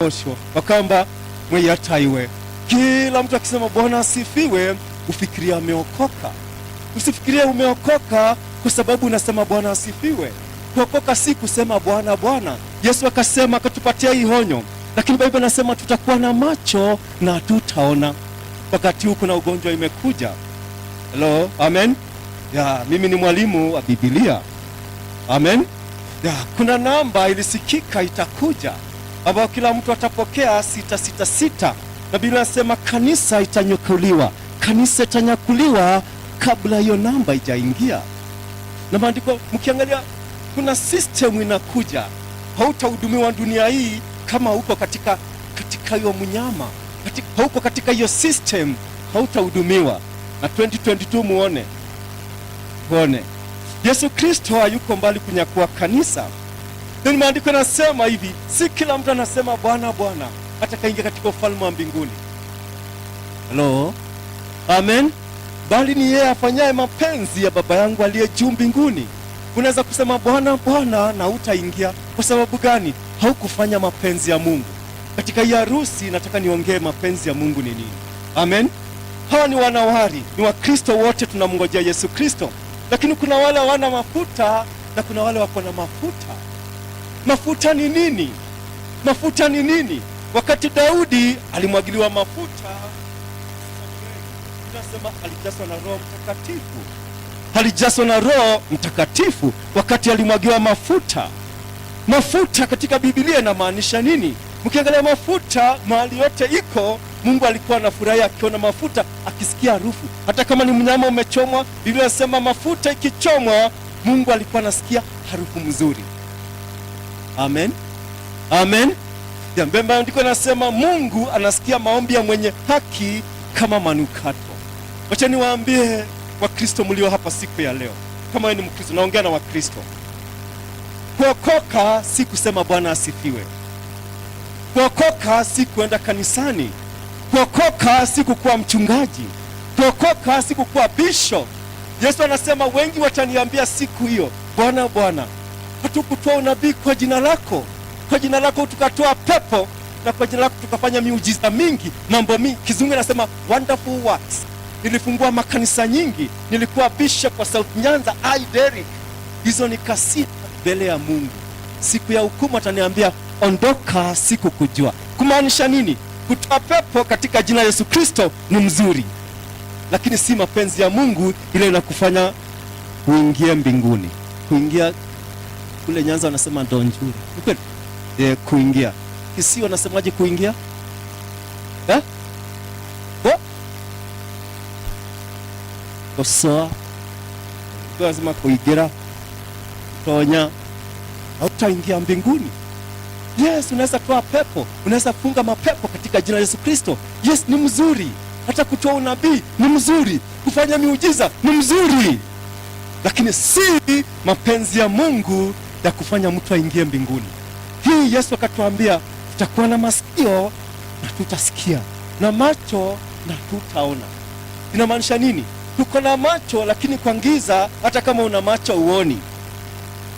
Osho wakamba mweyataiwe. Kila mtu akisema Bwana asifiwe, ufikirie ameokoka. Usifikirie umeokoka kwa sababu unasema Bwana asifiwe. Kuokoka si kusema Bwana Bwana. Yesu akasema, akatupatia hii honyo, lakini Biblia inasema tutakuwa na macho na tutaona. Wakati huu kuna ugonjwa imekuja. Hello, amen. Ya, mimi ni mwalimu wa Biblia. Amen. Ya, kuna namba ilisikika itakuja ambayo kila mtu atapokea 666, na Biblia inasema kanisa itanyakuliwa, kanisa itanyakuliwa kabla hiyo namba ijaingia. Na maandiko mkiangalia, kuna system inakuja, hautahudumiwa dunia hii kama uko katika hiyo mnyama hauko katika hiyo system, hautahudumiwa. Na 2022 muone, muone Yesu Kristo hayuko mbali kunyakua kanisa. Then maandiko yanasema hivi, si kila mtu anasema Bwana Bwana atakaingia katika ufalme wa mbinguni. Hello? Amen. Bali ni yeye afanyaye mapenzi ya Baba yangu aliye juu mbinguni. Unaweza kusema Bwana Bwana na utaingia. Kwa sababu gani? Haukufanya mapenzi ya Mungu. Katika hii harusi nataka niongee mapenzi ya Mungu ni nini. Amen. Hawa ni wanawari, ni Wakristo wote tunamngojea Yesu Kristo, lakini kuna wale hawana mafuta na kuna wale wako na mafuta. Mafuta ni nini? Mafuta ni nini? Wakati Daudi alimwagiliwa mafuta, tunasema alijazwa na Roho Mtakatifu. Alijazwa na Roho Mtakatifu wakati alimwagiwa mafuta. Mafuta katika Biblia inamaanisha nini? Mkiangalia mafuta mahali yote iko, Mungu alikuwa anafurahi akiona mafuta, akisikia harufu. Hata kama ni mnyama umechomwa, Biblia inasema mafuta ikichomwa, Mungu alikuwa anasikia harufu mzuri. Amen, amen. Maandiko yanasema Mungu anasikia maombi ya mwenye haki kama manukato. Wacha niwaambie Wakristo mlio hapa siku ya leo, kama wewe ni Mkristo, naongea na Wakristo. Kuokoka si kusema Bwana asifiwe. Kuokoka si kuenda kanisani. Kuokoka si kukuwa mchungaji. Kuokoka si kukuwa bishop. Yesu anasema wengi wataniambia siku hiyo, Bwana Bwana, hatukutoa unabii kwa jina lako? Kwa jina lako tukatoa pepo, na kwa jina lako tukafanya miujiza mingi, mambo mingi. Kizungu anasema wonderful works. Nilifungua makanisa nyingi, nilikuwa bishop wa South Nyanza, I Derrick. Hizo ni kasida mbele ya Mungu. Siku ya hukumu ataniambia ondoka, sikukujua. Kumaanisha nini? Kutoa pepo katika jina la Yesu Kristo ni mzuri, lakini si mapenzi ya Mungu ile inakufanya uingie mbinguni. Kuingia kule Nyanza wanasema ndonjuri. Ni kweli? Kuingia. Kisii wanasemaje kuingia? Eh? Oh? Kosoa. Lazima kuigira. Tonya. Hautaingia mbinguni. Yes, unaweza toa pepo, unaweza funga mapepo katika jina la Yesu Kristo. Yes, ni mzuri. Hata kutoa unabii ni mzuri, kufanya miujiza ni mzuri, lakini si mapenzi ya Mungu ya kufanya mtu aingie mbinguni. Hii Yesu akatuambia tutakuwa na masikio na tutasikia, na macho na tutaona. Inamaanisha nini? Tuko na macho lakini kwa giza, hata kama una macho uoni.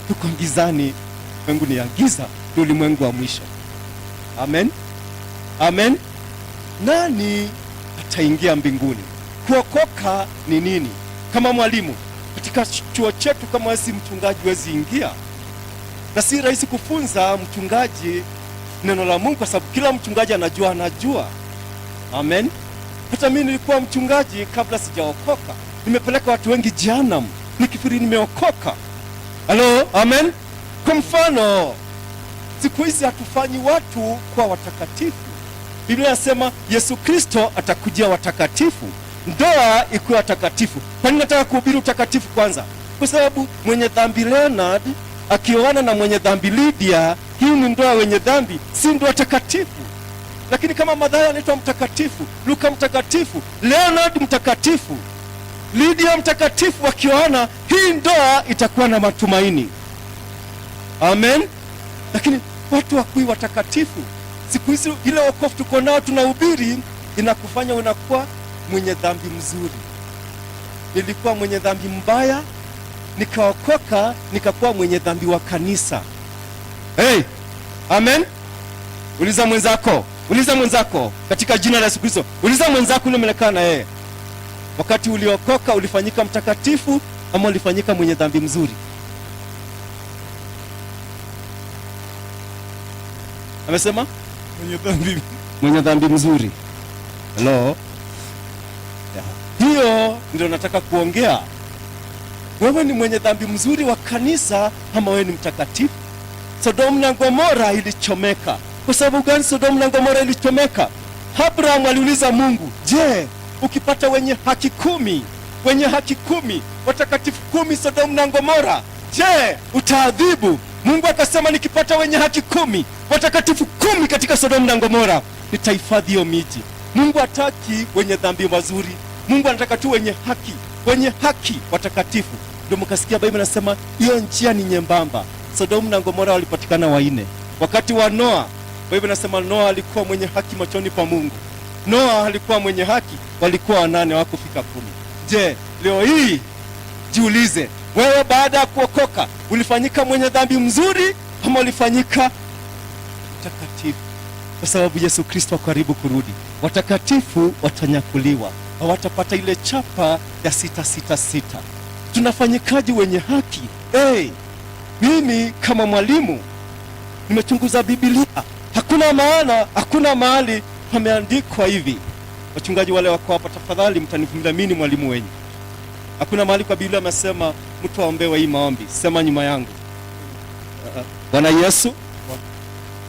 Tuko gizani, ulimwengu ni ya giza, ni ulimwengu wa mwisho. Amen, amen. Nani ataingia mbinguni? Kuokoka ni nini? Kama mwalimu katika chuo chetu, kama wewe si mchungaji huwezi ingia, na si rahisi kufunza mchungaji neno la Mungu kwa sababu kila mchungaji anajua. Amen. Hata mimi nilikuwa mchungaji kabla sijaokoka, nimepeleka watu wengi jehanamu nikifikiri nimeokoka. Halo, amen. Kwa mfano, siku hizi hatufanyi watu kuwa watakatifu. Biblia inasema Yesu Kristo atakujia watakatifu, ndoa ikuwe watakatifu. Kwa nini nataka kuhubiri utakatifu kwanza? Kwa sababu mwenye dhambi Leonard akioana na mwenye dhambi Lydia, hii ni ndoa wenye dhambi, si ndoa takatifu. Lakini kama Mathayo anaitwa mtakatifu, Luka mtakatifu, Leonard mtakatifu, Lydia mtakatifu, wakioana, hii ndoa itakuwa na matumaini. Amen. Lakini watu wakui watakatifu siku hizi, ile wokovu tuko nao tunahubiri inakufanya unakuwa mwenye dhambi mzuri. Nilikuwa mwenye dhambi mbaya, nikaokoka, nikakuwa mwenye dhambi wa kanisa. Hey, amen. Uliza mwenzako, uliza mwenzako katika jina la Yesu Kristo. Uliza mwenzako ule umekaa na yeye, wakati uliokoka ulifanyika mtakatifu ama ulifanyika mwenye dhambi mzuri? Amesema Mwenye dhambi. Mwenye dhambi mzuri. Hello? Yeah. Hiyo ndio nataka kuongea. Wewe ni mwenye dhambi mzuri wa kanisa ama wewe ni mtakatifu? Sodomu na Gomora ilichomeka. Kwa sababu gani Sodomu na Gomora ilichomeka? Abraham aliuliza Mungu, je, ukipata wenye haki 10, wenye haki 10, watakatifu 10 Sodomu na Gomora, je, utaadhibu? Mungu akasema nikipata wenye haki 10, watakatifu 10 katika Sodomu na Gomora, nitahifadhi hiyo miji. Mungu hataki wenye dhambi wazuri. Mungu anataka tu wenye haki, wenye haki watakatifu. Ndio mkasikia Biblia inasema hiyo njia ni nyembamba. Sodomu na Gomora walipatikana 4. Wakati wa Noa, Biblia inasema Noa alikuwa mwenye haki machoni pa Mungu. Noa alikuwa mwenye haki, walikuwa 8, hawakufika 10. Je, leo hii jiulize, wewe baada ya kuokoka ulifanyika mwenye dhambi mzuri ama ulifanyika mtakatifu? Kwa sababu Yesu Kristo ako karibu kurudi. Watakatifu watanyakuliwa, hawatapata ile chapa ya 666. Tunafanyikaje wenye haki? Hey, mimi kama mwalimu nimechunguza Biblia, hakuna mahali pameandikwa hivi. Wachungaji wale wako hapa, tafadhali mtanivumilia, mimi ni mwalimu wenyu. Hakuna mahali kwa Biblia amesema mtu aombewe hii maombi. Sema nyuma yangu. Bwana Yesu,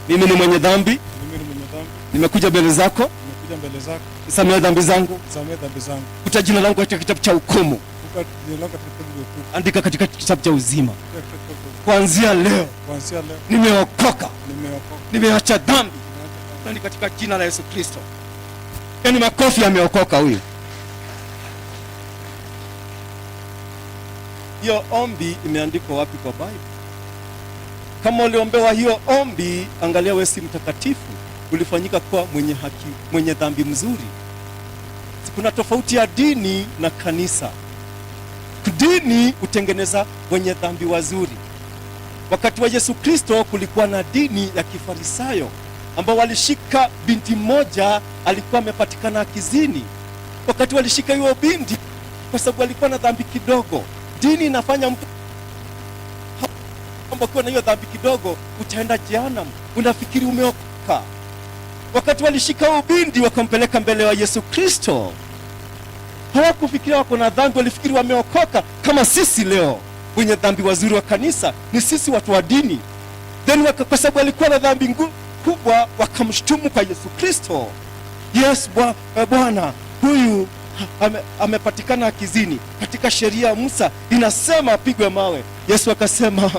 mimi ni mwenye dhambi. Mimi ni mwenye dhambi. Nimekuja mbele zako. Nimekuja mbele zako. Nisamehe dhambi zangu. Nisamehe dhambi zangu. Futa jina langu katika kitabu cha hukumu. Futa jina langu katika kitabu cha hukumu. Andika katika kitabu cha uzima. Andika katika kitabu cha uzima. Kuanzia leo. Kuanzia leo. Nimeokoka. Nimeokoka. Nimeacha dhambi. Nimeacha dhambi. Ni katika jina la Yesu Kristo. Yaani makofi, ameokoka huyu. Hiyo ombi imeandikwa wapi kwa Bible? Kama uliombewa hiyo ombi, angalia wewe si mtakatifu, ulifanyika kuwa mwenye haki, mwenye dhambi mzuri. Kuna tofauti ya dini na kanisa. Dini hutengeneza wenye dhambi wazuri. Wakati wa Yesu Kristo kulikuwa na dini ya Kifarisayo ambao walishika binti mmoja alikuwa amepatikana akizini. Wakati walishika hiyo binti kwa sababu alikuwa na dhambi kidogo. Dini inafanya mtu kwamba ukiwa na hiyo dhambi kidogo utaenda jehanamu, unafikiri umeokoka. Wakati walishika huyo binti wakampeleka mbele ya Yesu Kristo, hawakufikiria wako na dhambi, walifikiri wameokoka kama sisi leo wenye dhambi wazuri wa kanisa ni sisi watu wa dini. Then kwa sababu alikuwa na dhambi kubwa wakamshtumu kwa Yesu Kristo. Yes, Bwana, huyu amepatikana akizini. Katika sheria ya Musa inasema apigwe mawe. Yesu akasema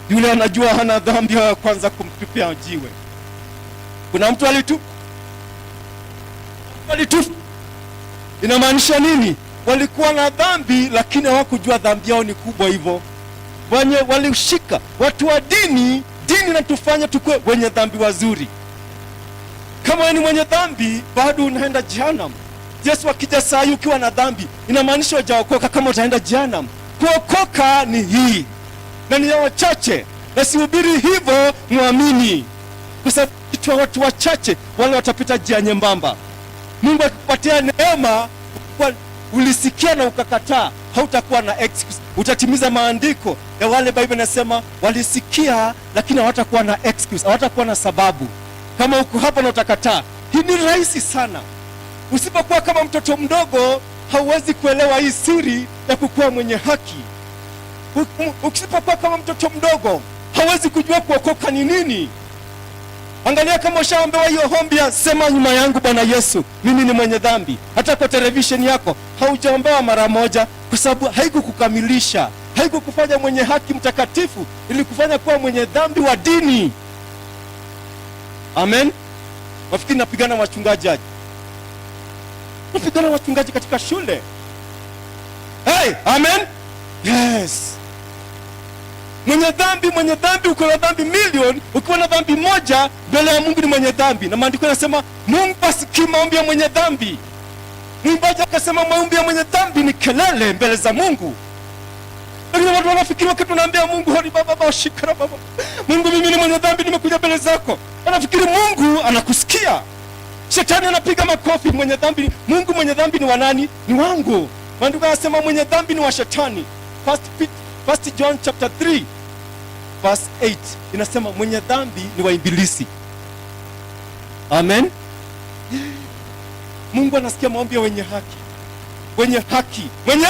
yule anajua hana dhambi ya kwanza kumtupia jiwe. Kuna mtu alitupa? Alitupa. Inamaanisha nini? Walikuwa na dhambi lakini hawakujua dhambi yao ni kubwa hivyo. Wenye walishika watu wa dini, dini inatufanya tukue wenye dhambi wazuri. Kama wewe ni mwenye dhambi bado unaenda jehanamu. Yesu akija saa hii ukiwa na dhambi inamaanisha hujaokoka kama utaenda jehanamu. Kuokoka ni hii. Na ni ya wachache. Na sihubiri hivyo muamini. Kwa sababu kitu watu wachache wale watapita njia nyembamba. Mungu akikupatia neema kwa ulisikia na ukakataa, hautakuwa na excuse. Utatimiza maandiko ya wale Biblia inasema walisikia lakini hawatakuwa na excuse, hawatakuwa na sababu. Kama uko hapa na utakataa, hii ni rahisi sana. Usipokuwa kama mtoto mdogo hauwezi kuelewa hii siri ya kukuwa mwenye haki. Usipokuwa kama mtoto mdogo hauwezi kujua kuokoka ni nini. Angalia kama ushaombewa hiyo ombi ya sema nyuma yangu Bwana Yesu, mimi ni mwenye dhambi. Hata kwa televisheni yako haujaombewa mara moja, kwa sababu haikukukamilisha, haikukufanya mwenye haki mtakatifu, ilikufanya kuwa mwenye dhambi wa dini. Amen. Nafikiri napigana wachungaji aje? Napigana wachungaji katika shule. Hey, amen. Yes. Mwenye dhambi, mwenye dhambi, uko na dhambi milioni, ukiwa na dhambi moja mbele ya Mungu ni mwenye dhambi. Na maandiko yanasema Mungu hasikii maombi ya mwenye dhambi. Mwimbaji akasema maombi ya mwenye dhambi ni kelele mbele za Mungu. Lakini watu wanafikiri wakati tunaambia Mungu hori baba baba shikara baba, Mungu mimi ni mwenye dhambi, nimekuja mbele zako, anafikiri Mungu anakusikia. Shetani anapiga makofi, mwenye dhambi. Mungu mwenye dhambi ni wa nani? Ni wangu. Maandiko yanasema mwenye dhambi ni wa shetani. First John chapter 3 verse 8 inasema mwenye dhambi ni wa ibilisi. Amen. Mungu anasikia maombi ya wenye haki. Wenye haki, mwenye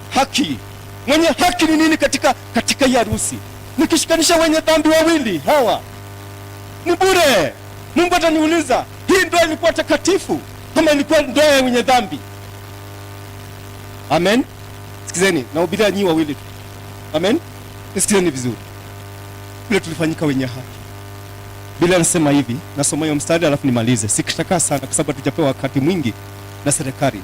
haki. Mwenye haki ni nini katika hii harusi? Nikishikanisha wenye dhambi wawili hawa ni bure. Mungu ataniuliza, hii ndoa ilikuwa takatifu kama ilikuwa ndoa ya wenye dhambi? Amen. Sikizeni, nahubiria nyinyi wawili tu. Amen. Nisikizeni vizuri. Vile tulifanyika wenye haki. Biblia inasema hivi, nasoma hiyo mstari alafu nimalize. Sikitakaa sana kwa sababu hatujapewa wakati mwingi na serikali.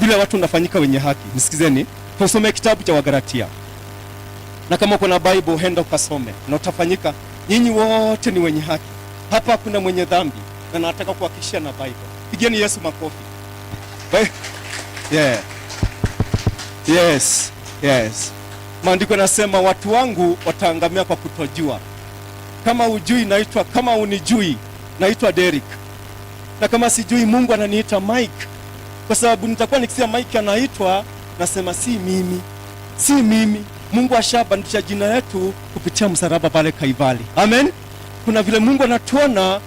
Vile watu wanafanyika wenye haki. Nisikizeni, tusome kitabu cha Wagalatia. Na kama uko na Bible henda ukasome na utafanyika, nyinyi wote ni wenye haki. Hapa hakuna mwenye dhambi, na nataka kuhakikishia na Bible. Pigeni Yesu makofi. Yeah. Yes, yes. Maandiko yanasema watu wangu wataangamia kwa kutojua. Kama hujui naitwa, kama unijui naitwa Derek. Na kama sijui Mungu ananiita Mike. Kwa sababu nitakuwa nikisikia Mike anaitwa, nasema si mimi. Si mimi. Mungu ashabadilisha jina letu kupitia msalaba pale Kalvari. Amen. Kuna vile Mungu anatuona.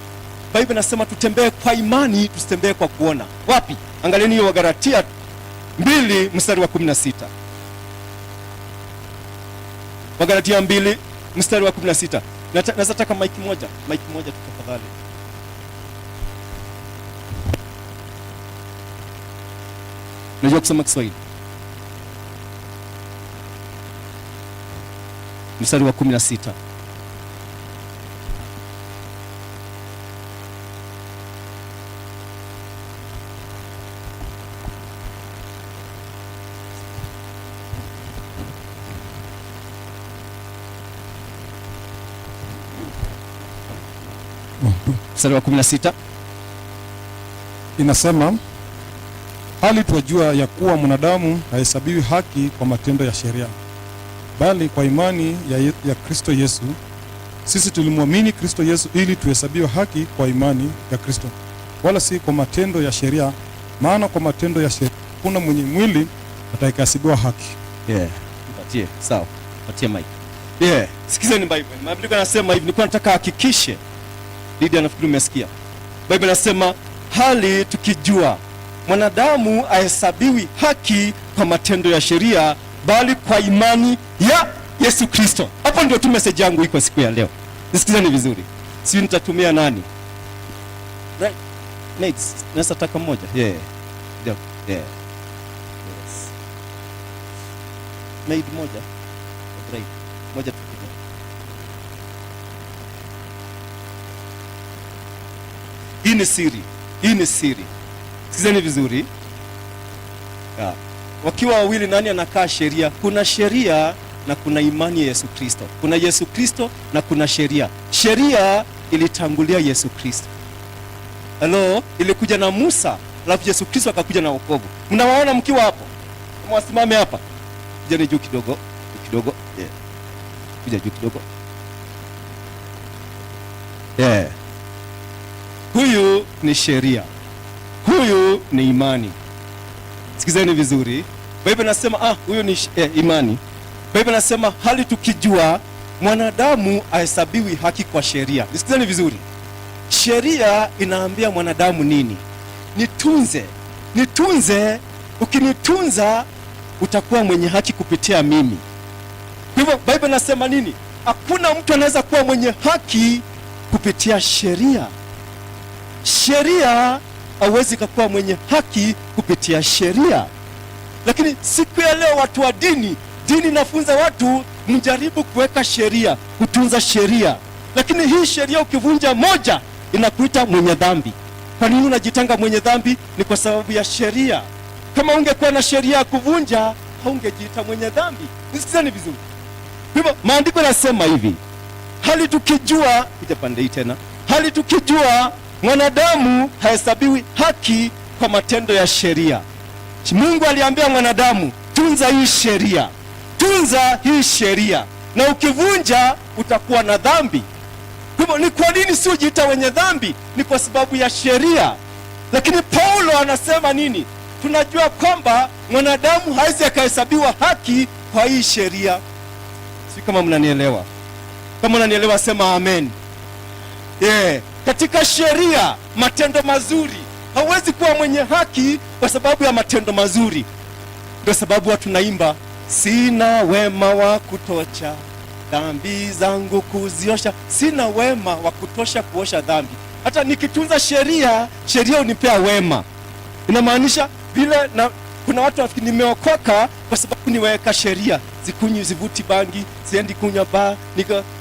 Biblia inasema tutembee kwa imani, tusitembee kwa kuona. Wapi? Angalieni hiyo Wagalatia 2 mstari wa 16. Wagalatia 2 mstari wa 16. Naweza taka mic moja, mic moja tu tafadhali. Unajua kusoma Kiswahili? Mstari wa 16. Mstari wa 16. Inasema, hali twajua ya kuwa mwanadamu hahesabiwi haki kwa matendo ya sheria, bali kwa imani ya Kristo Yesu. Sisi tulimwamini Kristo Yesu ili tuhesabiwe haki kwa imani ya Kristo, wala si kwa matendo ya sheria, maana kwa matendo ya sheria hakuna mwenye mwili atakayehesabiwa haki. Yeah. Nipatie, sawa. Nipatie mic. Yeah. Sikizeni Bible. Maandiko yanasema hivi, nilikuwa nataka hakikishe. Lydia, nafikiri umesikia. Bible inasema hali tukijua mwanadamu ahesabiwi haki kwa matendo ya sheria, bali kwa imani ya Yesu Kristo. Hapo ndio tu message yangu iko siku ya leo. Nisikizeni vizuri. Sijui nitatumia nani. Right. Mates, naweza taka mmoja. Yeah. Yeah. Yeah. Yes. Maid moja. Right. Moja tu. Hii ni siri. Hii ni siri. Sikizeni vizuri. Yeah. Wakiwa wawili nani anakaa sheria? Kuna sheria na kuna imani ya Yesu Kristo. Kuna Yesu Kristo na kuna sheria. Sheria ilitangulia Yesu Kristo. Hello, ilikuja na Musa, alafu Yesu Kristo akakuja na wokovu. Mnawaona mkiwa hapo? Mwasimame hapa. Kujeni juu kidogo, kidogo. Yeah. Kuja juu kidogo. Yeah. Huyu ni sheria. Huyu ni imani. Sikizeni vizuri. Biblia inasema, huyu ni imani. Biblia inasema hali tukijua mwanadamu ahesabiwi haki kwa sheria. Nisikizeni vizuri. Sheria inaambia mwanadamu nini? Nitunze. Nitunze, ukinitunza utakuwa mwenye haki kupitia mimi. Kwa hivyo Biblia inasema nini? Hakuna mtu anaweza kuwa mwenye haki kupitia sheria. Sheria hauwezi kuwa mwenye haki kupitia sheria. Lakini siku ya leo watu wa dini, dini inafunza watu mjaribu kuweka sheria, kutunza sheria. Lakini hii sheria ukivunja moja inakuita mwenye dhambi. Kwa nini unajitenga mwenye dhambi? Ni kwa sababu ya sheria. Kama ungekuwa na sheria ya kuvunja, haungejiita mwenye dhambi. Nisikizeni vizuri. Kwa hivyo maandiko yanasema hivi, hali tukijua, kuja pande hii tena, hali tukijua mwanadamu hahesabiwi haki kwa matendo ya sheria. Mungu aliambia mwanadamu tunza hii sheria. Tunza hii sheria, na ukivunja utakuwa na dhambi. Kwa hivyo ni kwa nini si ujiita wenye dhambi? Ni kwa sababu ya sheria. Lakini Paulo anasema nini? Tunajua kwamba mwanadamu hawezi akahesabiwa haki kwa hii sheria. Si kama mnanielewa? Kama unanielewa sema amen. Yeah. Katika sheria matendo mazuri, hauwezi kuwa mwenye haki kwa sababu ya matendo mazuri. Ndio sababu watu naimba, sina wema wa kutosha dhambi zangu kuziosha. Sina wema wa kutosha kuosha dhambi. Hata nikitunza sheria, sheria hunipea wema. Inamaanisha vile na, kuna watu wafikiri nimeokoka kwa sababu niweka sheria, sikunywi, sivuti bangi, siendi kunywa baa,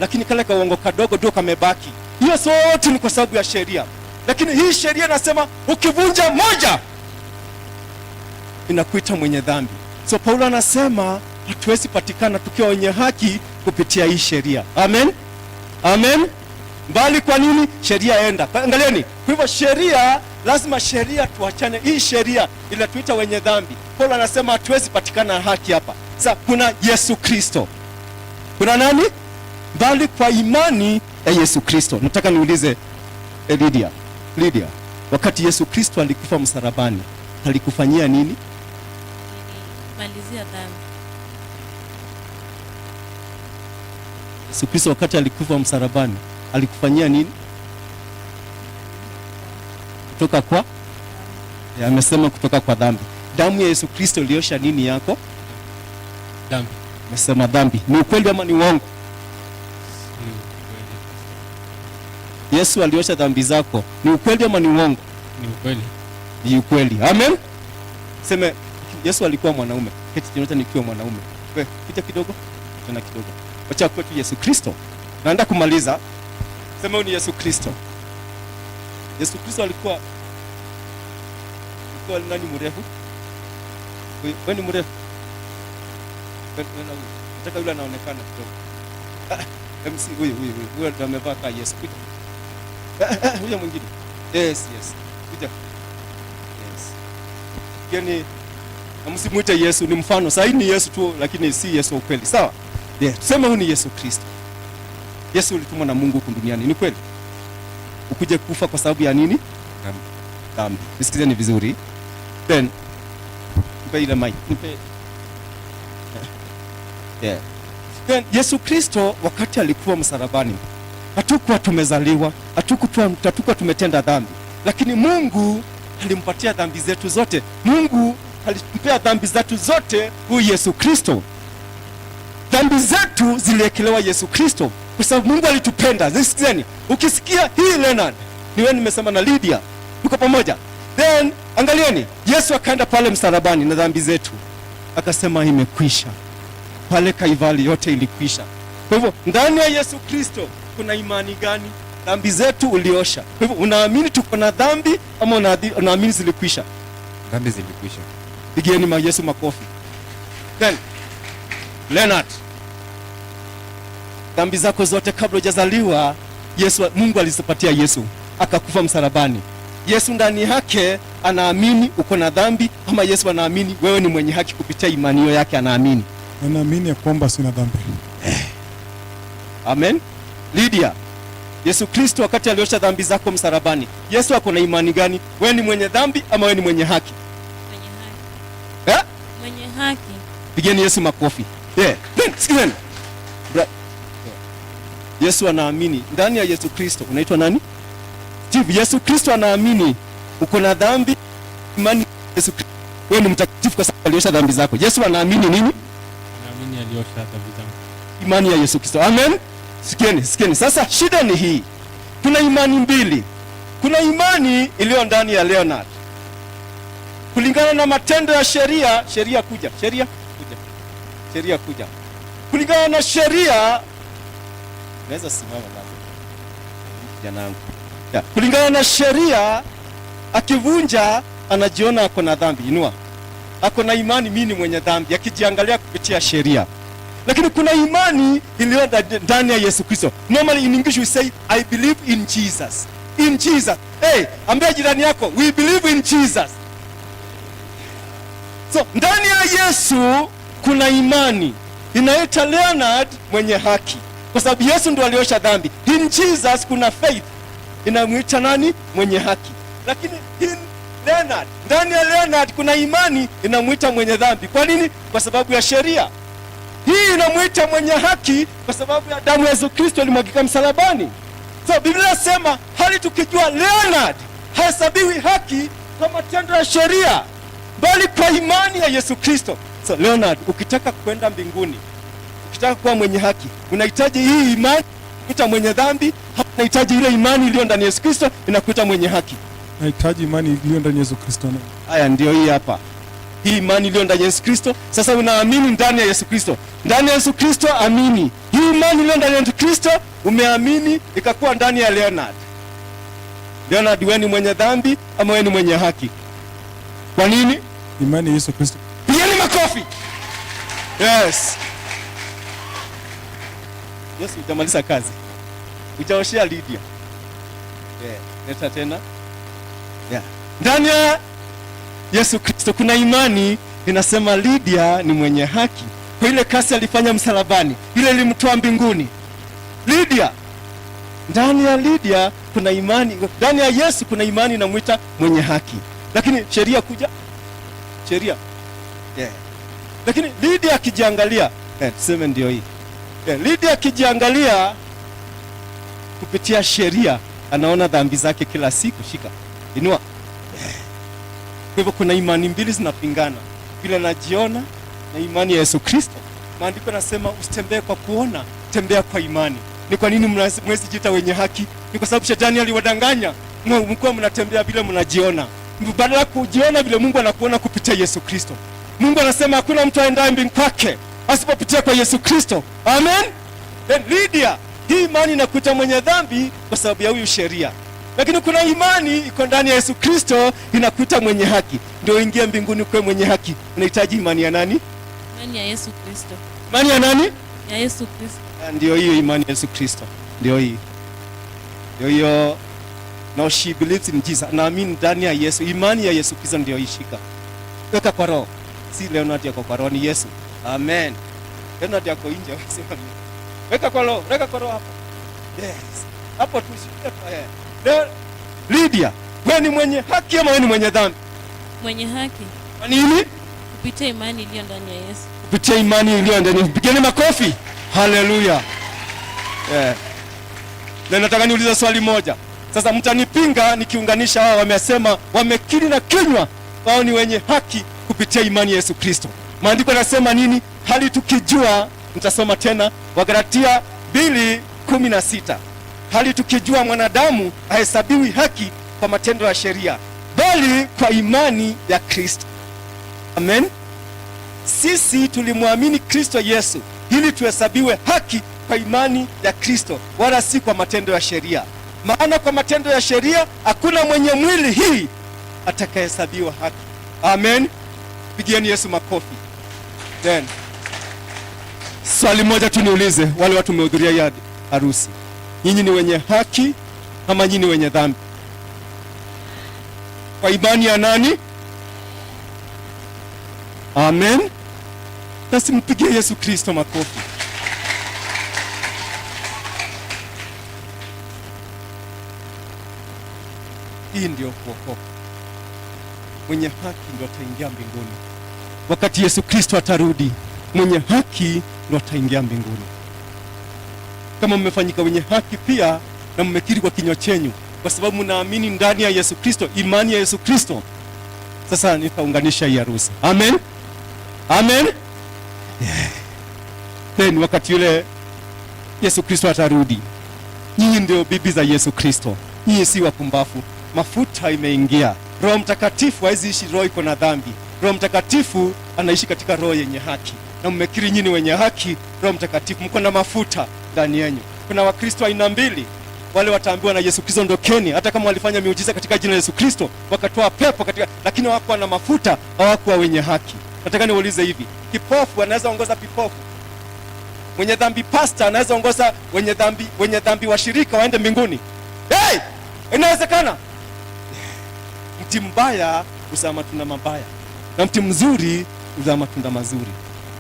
lakini kale kauongo kadogo ndio kamebaki. Hiyo sote ni kwa sababu ya sheria. Lakini hii sheria inasema ukivunja moja inakuita mwenye dhambi. So Paulo anasema hatuwezi patikana tukiwa wenye haki kupitia hii sheria. Amen, amen. Mbali kwa nini sheria enda? Angalieni, kwa hivyo sheria lazima sheria tuachane. Hii sheria inatuita wenye dhambi. Paulo anasema hatuwezi patikana haki hapa. Sasa kuna Yesu Kristo, kuna nani? Bali kwa imani ya Yesu Kristo. Nataka niulize Lydia, Lydia, wakati Yesu Kristo alikufa msalabani, alikufanyia nini? Malizia dhambi. Yesu Kristo wakati alikufa msalabani, alikufanyia nini? Kutoka kwa? Amesema kutoka kwa dhambi. Damu ya Yesu Kristo iliosha nini yako? Dhambi. Amesema dhambi. Ni ukweli ama ni uongo? Si ukweli. Yesu aliosha dhambi zako. Ni ukweli ama ni uongo? Ni ukweli. Ni ukweli. Amen. Seme Yesu alikuwa mwanaume. Keti chini nikiwa mwanaume. Wewe pita kidogo, tena kidogo. Wacha kwetu Yesu Kristo. Naenda kumaliza. Sema ni Yesu Kristo. Yesu Kristo alikuwa nani mrefu? Wewe ni mrefu? Nataka yule anaonekana kidogo. MC huyu huyu huyu. Huyu ndio amevaa kama Yesu. Kuja. Huyo mwingine. Yes, yes. Kuja. Yes. Yaani msimuite Yesu, ni mfano. Sasa ni Yesu tu lakini si Yesu wa kweli. Sawa? Yeah. Tuseme huyu ni Yesu Kristo. Yesu ulitumwa na Mungu huku duniani, ni kweli? Ukuje kufa kwa sababu ya nini? Dhambi. Dhambi. Nisikizeni vizuri. Then nipe ile mic. Nipe. Yeah. Then Yesu Kristo wakati alikuwa msalabani, hatukuwa tumezaliwa, hatukuwa tumetenda dhambi, lakini Mungu alimpatia dhambi zetu zote. Mungu alimpea dhambi zetu zote huyu Yesu Kristo. Dhambi zetu ziliekelewa Yesu Kristo kwa sababu Mungu alitupenda. Nisikizeni, ukisikia hii Leonard, ni wewe nimesema na Lydia, tuko pamoja. Then angalieni, Yesu akaenda pale msalabani na dhambi zetu, akasema imekwisha. Pale Kalvari yote ilikwisha. Kwa hivyo ndani ya Yesu Kristo kuna imani gani? Dhambi zetu uliosha. Kwa hivyo unaamini tuko na dhambi ama unaamini zilikwisha? Dhambi zilikwisha. Pigieni Yesu makofi. Then Leonard, dhambi zako zote kabla hujazaliwa, Yesu, Mungu alizipatia Yesu, akakufa msalabani. Yesu ndani yake anaamini uko na dhambi ama Yesu anaamini wewe ni mwenye haki kupitia imani hiyo yake anaamini? Anaamini ya kwamba sina dhambi. Amen. Lydia, Yesu Kristo wakati aliosha dhambi zako msalabani, Yesu ako na imani gani? Wewe ni mwenye dhambi ama wewe ni mwenye haki? Mwenye haki. Eh? Mwenye haki. Pigeni Yesu makofi. Yeah. Then, sikizeni. Yesu anaamini ndani ya Yesu Kristo. Unaitwa nani? Steve. Yesu Kristo anaamini uko na dhambi, imani Yesu Kristo. Wewe ni mtakatifu kwa sababu aliosha dhambi zako. Yesu anaamini nini? Anaamini aliosha dhambi zangu. Imani ya Yesu Kristo. Amen. Sikieni, sikieni. Sasa shida ni hii. Kuna imani mbili. Kuna imani iliyo ndani ya Leonard. Kulingana na matendo ya sheria, sheria kuja, sheria kuja. Sheria kuja. Kulingana na sheria, naweza simama baba. Kijana wangu. Ya, kulingana na sheria akivunja anajiona ako na dhambi. Inua. Ako na imani mimi ni mwenye dhambi akijiangalia kupitia sheria. Lakini kuna imani iliyo ndani ya Yesu Kristo. Normally in English we say I believe in Jesus. In Jesus. Hey, ambia jirani yako we believe in Jesus. So ndani ya Yesu kuna imani. Inaita Leonard mwenye haki kwa sababu Yesu ndo aliosha dhambi. In Jesus kuna faith inamwita nani? Mwenye haki. Lakini in Leonard, ndani ya Leonard kuna imani inamwita mwenye dhambi. Kwa nini? Kwa sababu ya sheria. Hii inamwita mwenye haki kwa sababu ya damu ya Yesu Kristo ilimwagika msalabani. So Biblia inasema hali tukijua Leonard hahesabiwi haki kwa matendo ya sheria, bali kwa imani ya Yesu Kristo. So Leonard, ukitaka kwenda mbinguni, ukitaka kuwa mwenye haki, unahitaji hii imani kuita mwenye dhambi, unahitaji ile imani iliyo ndani ya Yesu Kristo inakuita mwenye haki. Nahitaji imani iliyo ndani ya Yesu Kristo. Haya, ndio hii hapa, hii imani iliyo ndani ya Yesu Kristo. Sasa unaamini ndani ya Yesu Kristo, ndani ya Yesu Kristo amini hii imani iliyo ndani ya Yesu Kristo, umeamini ikakuwa ndani ya Leonard. Leonard, wewe ni mwenye dhambi ama wewe ni mwenye haki? Kwa nini? Imani ya Yesu Kristo. Pigeni makofi. Yes. Yesu, hujamaliza kazi, hujaoshea Lydia. Yeah. Leta tena. Yeah. Ndani ya Yesu Kristo kuna imani inasema Lydia ni mwenye haki kwa ile kazi alifanya msalabani, ile ilimtoa mbinguni. Lydia, ndani ya Lydia kuna imani, ndani ya Yesu kuna imani inamwita mwenye haki, lakini sheria kuja sheria, yeah. Lakini Lydia akijiangalia, tuseme ndio hii, yeah. Lydia akijiangalia kupitia sheria anaona dhambi zake kila siku. Shika, inua. Yeah. Kwa hivyo kuna imani mbili zinapingana, vile anajiona na imani ya Yesu Kristo. Maandiko nasema usitembee kwa kuona, tembea kwa imani. Ni kwa nini mwezi jita wenye haki? Ni kwa sababu shetani aliwadanganya, mkuwa mnatembea vile mnajiona, badala kujiona vile Mungu anakuona kupitia Yesu Kristo. Mungu anasema hakuna mtu aendaye mbinguni kwake asipopitia kwa Yesu Kristo. Amen. Then Lydia, hii imani inakuta mwenye dhambi kwa sababu ya huyu sheria, lakini kuna imani iko ndani ya Yesu Kristo inakuta mwenye haki. Ndio ingie mbinguni kwa mwenye haki. Unahitaji imani ya nani? Imani ya Yesu Kristo. Imani ya nani? Ya Yesu Kristo. Ndio hiyo imani ya Yesu Kristo. Ndio hii. Ndio hiyo. Now she believes in Jesus. Naamini ndani ya Yesu. Imani ya Yesu Kristo ndio ishika. Weka kwa roho. Si Leonard yako kwa roho, ni Yesu. Amen. Leonard yako nje, sema mimi. Weka kwa roho, weka kwa roho hapo. Yes. Hapo tu shika kwa yeye. Leo Lydia, wewe ni mwenye haki ama wewe ni mwenye dhambi? Mwenye haki. Kwa nini? Kupitia imani iliyo ndani ya Yesu. Kupitia imani iliyo ndani. Pigeni makofi. Haleluya. Yeah. Na nataka niulize swali moja. Sasa mtanipinga nikiunganisha hao wamesema wamekiri na kinywa wao ni wenye haki kupitia imani ya Yesu Kristo. Maandiko yanasema nini? Hali tukijua, nitasoma tena Wagalatia 2:16. Hali tukijua mwanadamu hahesabiwi haki kwa matendo ya sheria, bali kwa imani ya Kristo. Amen. Sisi tulimwamini Kristo Yesu ili tuhesabiwe haki kwa imani ya Kristo, wala si kwa matendo ya sheria. Maana kwa matendo ya sheria hakuna mwenye mwili hii atakayehesabiwa haki. Amen. Pigieni Yesu makofi. Then swali moja tu niulize wale watu mmehudhuria hii harusi, nyinyi ni wenye haki ama nyinyi ni wenye dhambi? Kwa imani ya nani? Amen. Basi mpigie Yesu Kristo makofi. Hii ndio kuokoka. Mwenye haki ndio ataingia mbinguni. Wakati Yesu Kristo atarudi, mwenye haki ndio ataingia mbinguni. Kama mmefanyika wenye haki pia na mmekiri kwa kinywa chenyu, kwa sababu mnaamini ndani ya Yesu Kristo, imani ya Yesu Kristo. Sasa nitaunganisha hii harusi. Amen. Amen. Yeah. Then wakati yule Yesu Kristo atarudi, nyinyi ndio bibi za Yesu Kristo. Nyinyi si wapumbafu. Mafuta imeingia. Roho Mtakatifu haizi ishi roho iko na dhambi. Roho Mtakatifu anaishi katika roho yenye haki. Na mmekiri nyinyi wenye haki, Roho Mtakatifu mko na mafuta ndani yenu. Kuna Wakristo aina mbili. Wale wataambiwa na Yesu Kristo ondokeni, hata kama walifanya miujiza katika jina la Yesu Kristo, wakatoa pepo katika, lakini hawakuwa na mafuta, hawakuwa wenye haki. Nataka niulize hivi, kipofu anaweza ongoza kipofu? Mwenye dhambi pastor anaweza ongoza wenye dhambi washirika waende mbinguni? Hey! Inawezekana? Mti mbaya uzaa matunda mabaya, na mti mzuri uzaa matunda mazuri.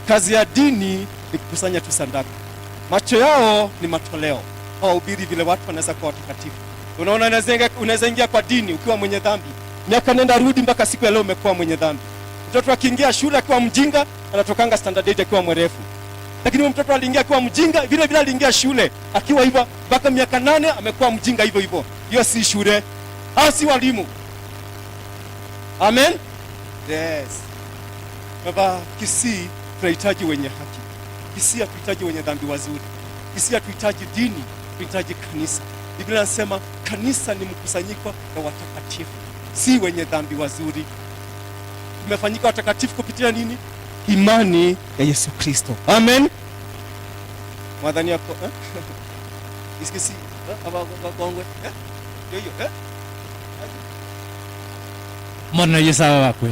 Kazi ya dini Ni kukusanya tu sadaka. Macho yao ni matoleo, hawahubiri vile watu wanaweza kuwa watakatifu. Unaona, unaweza ingia kwa dini ukiwa mwenye dhambi, miaka nenda rudi mpaka siku ya leo umekuwa mwenye dhambi. Mtoto akiingia shule akiwa mjinga anatokanga standard 8 akiwa mwerefu, lakini huyo mtoto aliingia akiwa mjinga vile vile, aliingia shule akiwa hivyo mpaka miaka 8 amekuwa mjinga hivyo hivyo. Hiyo si shule, hao si walimu. Amen. Yes. Baba, Kisii tunahitaji wenye haki. Kisii hatuhitaji wenye dhambi wazuri. Kisii hatuhitaji dini, tunahitaji kanisa. Biblia inasema kanisa ni mkusanyiko wa watakatifu, si wenye dhambi wazuri. Tumefanyika watakatifu kupitia nini? Imani ya Yesu Kristo. Amen. Mwathani yako, eh? Isikisi, eh? Aba bagongwe, eh? Yo yo, eh? Mwana Yesu wakwe.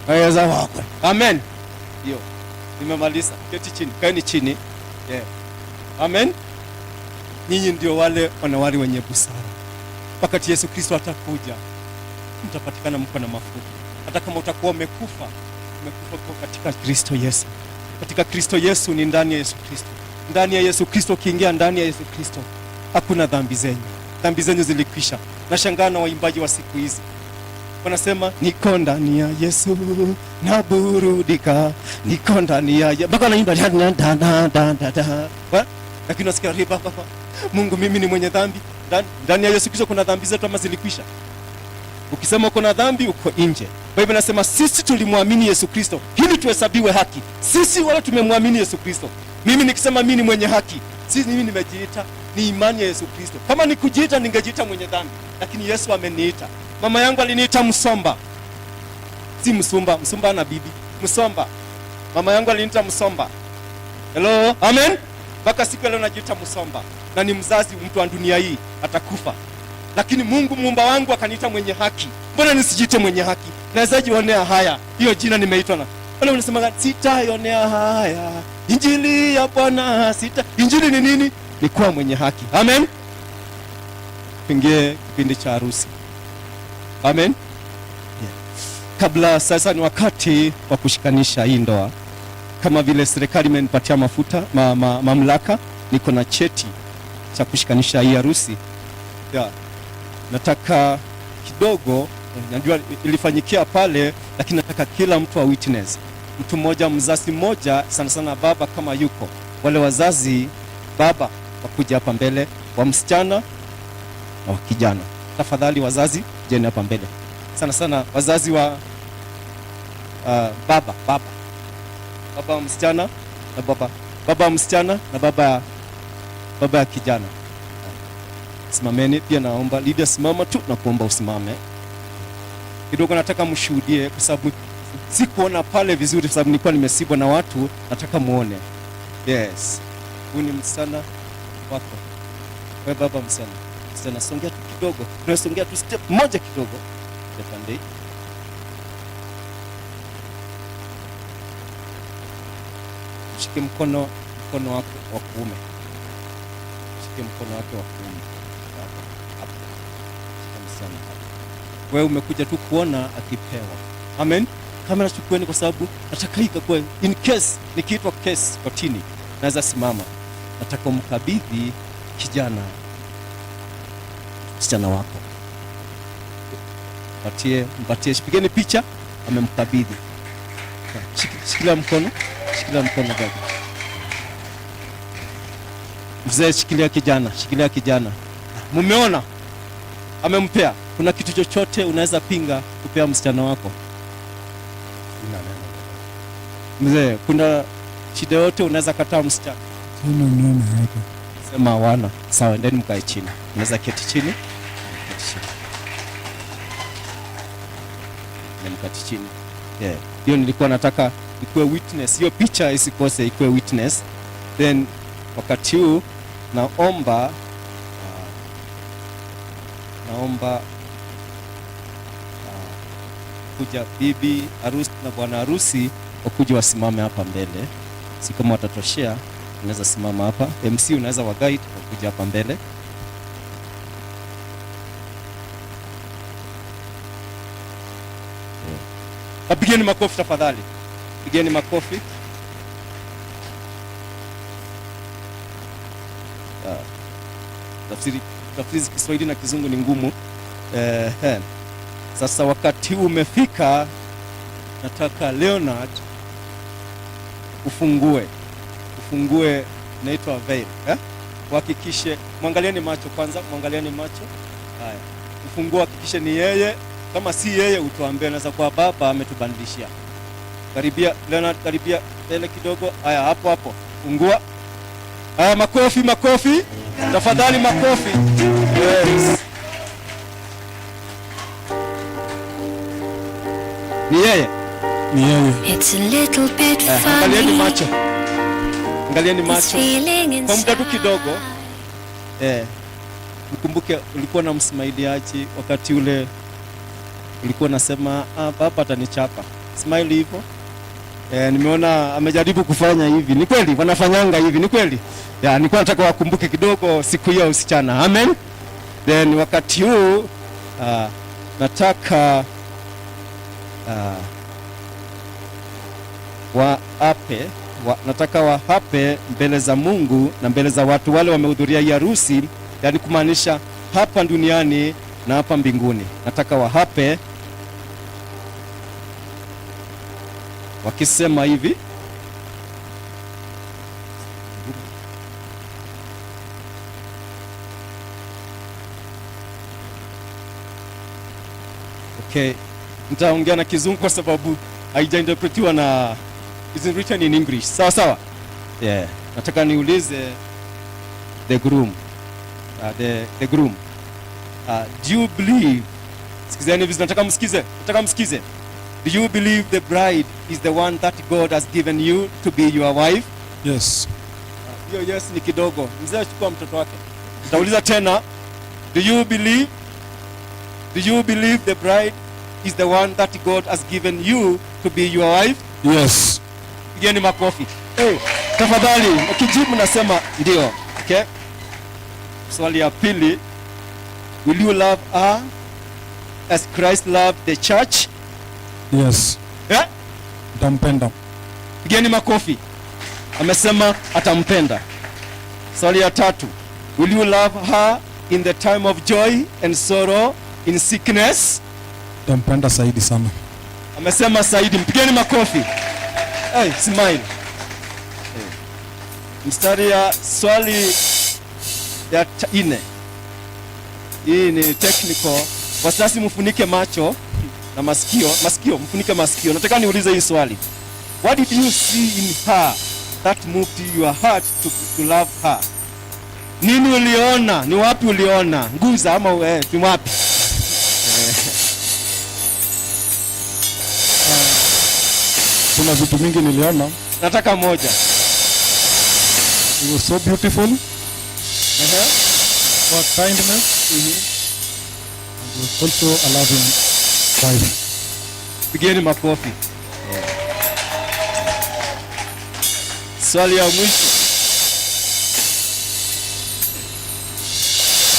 Yesu wakwe. Amen. Hiyo. Nimemaliza. Keti chini. Kaeni chini. Yeah. Amen. Nyinyi ndio wale wanawali wenye busara. Wakati Yesu Kristo atakuja, mtapatikana mko na mafuta. Hata kama utakuwa umekufa, umekufa kwa katika Kristo Yesu. Katika Kristo Yesu ni ndani ya Yesu Kristo. Ndani ya Yesu Kristo, ukiingia ndani ya Yesu Kristo, hakuna dhambi zenyu. Dhambi zenyu zilikwisha. Nashangaa na waimbaji wa siku hizi wanasema niko ndani ya Yesu naburudika, niko ndani ya Yesu, mpaka wanaimba da, da, da, da, da, da, da. Wa? Lakini unasikia riba baba, Mungu mimi ni mwenye dhambi. Ndani ya Yesu Kristo kuna dhambi zetu ama zilikwisha? Ukisema uko na dhambi uko nje. Biblia inasema sisi tulimwamini Yesu Kristo ili tuhesabiwe haki. Sisi wale tumemwamini Yesu Kristo. Mimi nikisema mimi ni mwenye haki, si mimi nimejiita, ni imani ya Yesu Kristo. Kama ni kujiita ningejiita mwenye dhambi, lakini Yesu ameniita. Mama yangu aliniita msomba. Si msumba, msumba ana bibi. Msomba. Mama yangu aliniita msomba. Hello, amen. Mpaka siku ya leo najiita msomba. Na ni mzazi mtu wa dunia hii atakufa. Lakini Mungu muumba wangu akaniita mwenye haki. Mbona nisijiite mwenye haki? Naweza jionea haya. Hiyo jina nimeitwa na. Wale wanasema sitaionea haya. Injili ya Bwana sita. Injili ni nini? Ni kuwa mwenye haki. Amen. Tuingie kipindi cha harusi. Amen. Yeah. Kabla sasa ni wakati wa kushikanisha hii ndoa. Kama vile serikali imenipatia mafuta, mamlaka, niko na cheti cha kushikanisha hii harusi. Yeah. Nataka kidogo, najua ilifanyikia pale, lakini nataka kila mtu a witness. Mtu mmoja, mzazi mmoja, sana sana baba kama yuko. Wale wazazi baba wakuja hapa mbele, wa msichana na wa kijana. Tafadhali wazazi, jeni hapa mbele. Sana sana wazazi wa baba, baba. Baba wa msichana na baba, baba wa msichana na baba ya kijana. Simameni pia, naomba leader simama tu na kuomba usimame. Kidogo nataka mshuhudie kwa sababu sikuona pale vizuri kwa sababu nilikuwa nimesibwa na watu, nataka muone. Yes. Huyu ni msichana wako. Wewe baba msichana. Msichana songea tu kidogo. Tunasongea tu step moja kidogo. Step hii. Shike mkono wako wa kuume. Shike mkono wake wa kuume. Hapa. Hapa. Shika msichana hapa. Wewe umekuja tu kuona akipewa. Amen. Kamera chukueni kwa sababu nataka hii ikakuwe in case nikiitwa case kotini naweza simama. Nataka umkabidhi kijana msichana wako. Mpatie, mpatie, pigeni picha, amemkabidhi. Shikilia mkono, shikilia mkono baba. Mzee shikilia kijana, shikilia kijana. Mumeona? Amempea. Kuna kitu chochote unaweza pinga kupea msichana wako? Sina neno. Mzee, kuna shida yote unaweza kataa msichana? Sina neno yote. Sema hawana. Sawa, endeni mkae chini. Unaweza keti chini. Keti chini. Endeni mketi chini. Yeah. Hiyo nilikuwa nataka ikuwe witness. Hiyo picha isikose, ikuwe witness. Then wakati huu naomba kuja bibi harusi na bwana harusi wakuja wasimame hapa mbele. Si kama watatoshea, unaweza simama hapa. MC unaweza wa guide wakuja hapa mbele. Pigeni makofi tafadhali. Pigeni makofi. Tafsiri Kiswahili na Kizungu ni ngumu. Sasa wakati huu umefika, nataka Leonard ufungue, inaitwa veil, eh? Uhakikishe, mwangalieni macho kwanza, mwangalieni macho. Haya, ufungue, hakikishe ni yeye. Kama si yeye utuambie, naweza kuwa baba ametubadilishia. Karibia Leonard, karibia mbele kidogo. Haya, hapo hapo, fungua. Haya, makofi, makofi, tafadhali makofi. Yes. Ni yeye. Ni yeye. It's a little bit Angalieni funny. macho, angalieni This macho feeling kwa muda tu kidogo. inside. Mkumbuke ulikuwa na msmailiaji wakati ule ulikuwa unasema, "Ah, baba atanichapa." Smile hivyo. Nimeona amejaribu kufanya hivi. Ni kweli wanafanyanga hivi, ni kweli. Ya, nilikuwa nataka wakumbuke kidogo siku hiyo usichana. Amen. Then wakati huu nataka nataka waape mbele za Mungu na mbele za watu wale wamehudhuria hii harusi, yani kumaanisha hapa duniani na hapa mbinguni. Nataka waape wakisema hivi: Okay, nitaongea na Kizungu kwa sababu haijainterpretiwa na it's written in English. Sawa sawa? Yeah. Nataka niulize the groom. The groom. Do you believe? Sikizeni vizuri, nataka msikize. Nataka msikize. Do you believe the bride is the one that God has given you to be your wife? Yes. Hiyo yes ni kidogo. Mzee achukua mtoto wake. Nitauliza tena. Do you believe? Do you believe the bride is the one that God has given you to be your wife? Yes. Pigeni makofi. Hey, tafadhali ukijibu nasema ndio. Okay? Swali ya pili, will you love her as Christ loved the church? Yes. Yeah? Nitampenda. Pigeni makofi. Amesema atampenda. Swali ya tatu, will you love her in the time of joy and sorrow, in sickness? Nitampenda zaidi sana. Amesema zaidi. Mpigeni makofi. Hey, smile. Hey. Mstari ya swali ya nne. Hii ni technical. Wazazi mfunike macho na masikio, masikio, mfunike masikio. Nataka niulize hii swali. What did you see in her that moved your heart to love her? Nini uliona? Ni wapi uliona? Nguza ama ni wapi? Kuna vitu mingi niliona. Nataka moja. It was so beautiful. For kindness. And was also a loving wife. Pigeni makofi. Swali ya mwisho.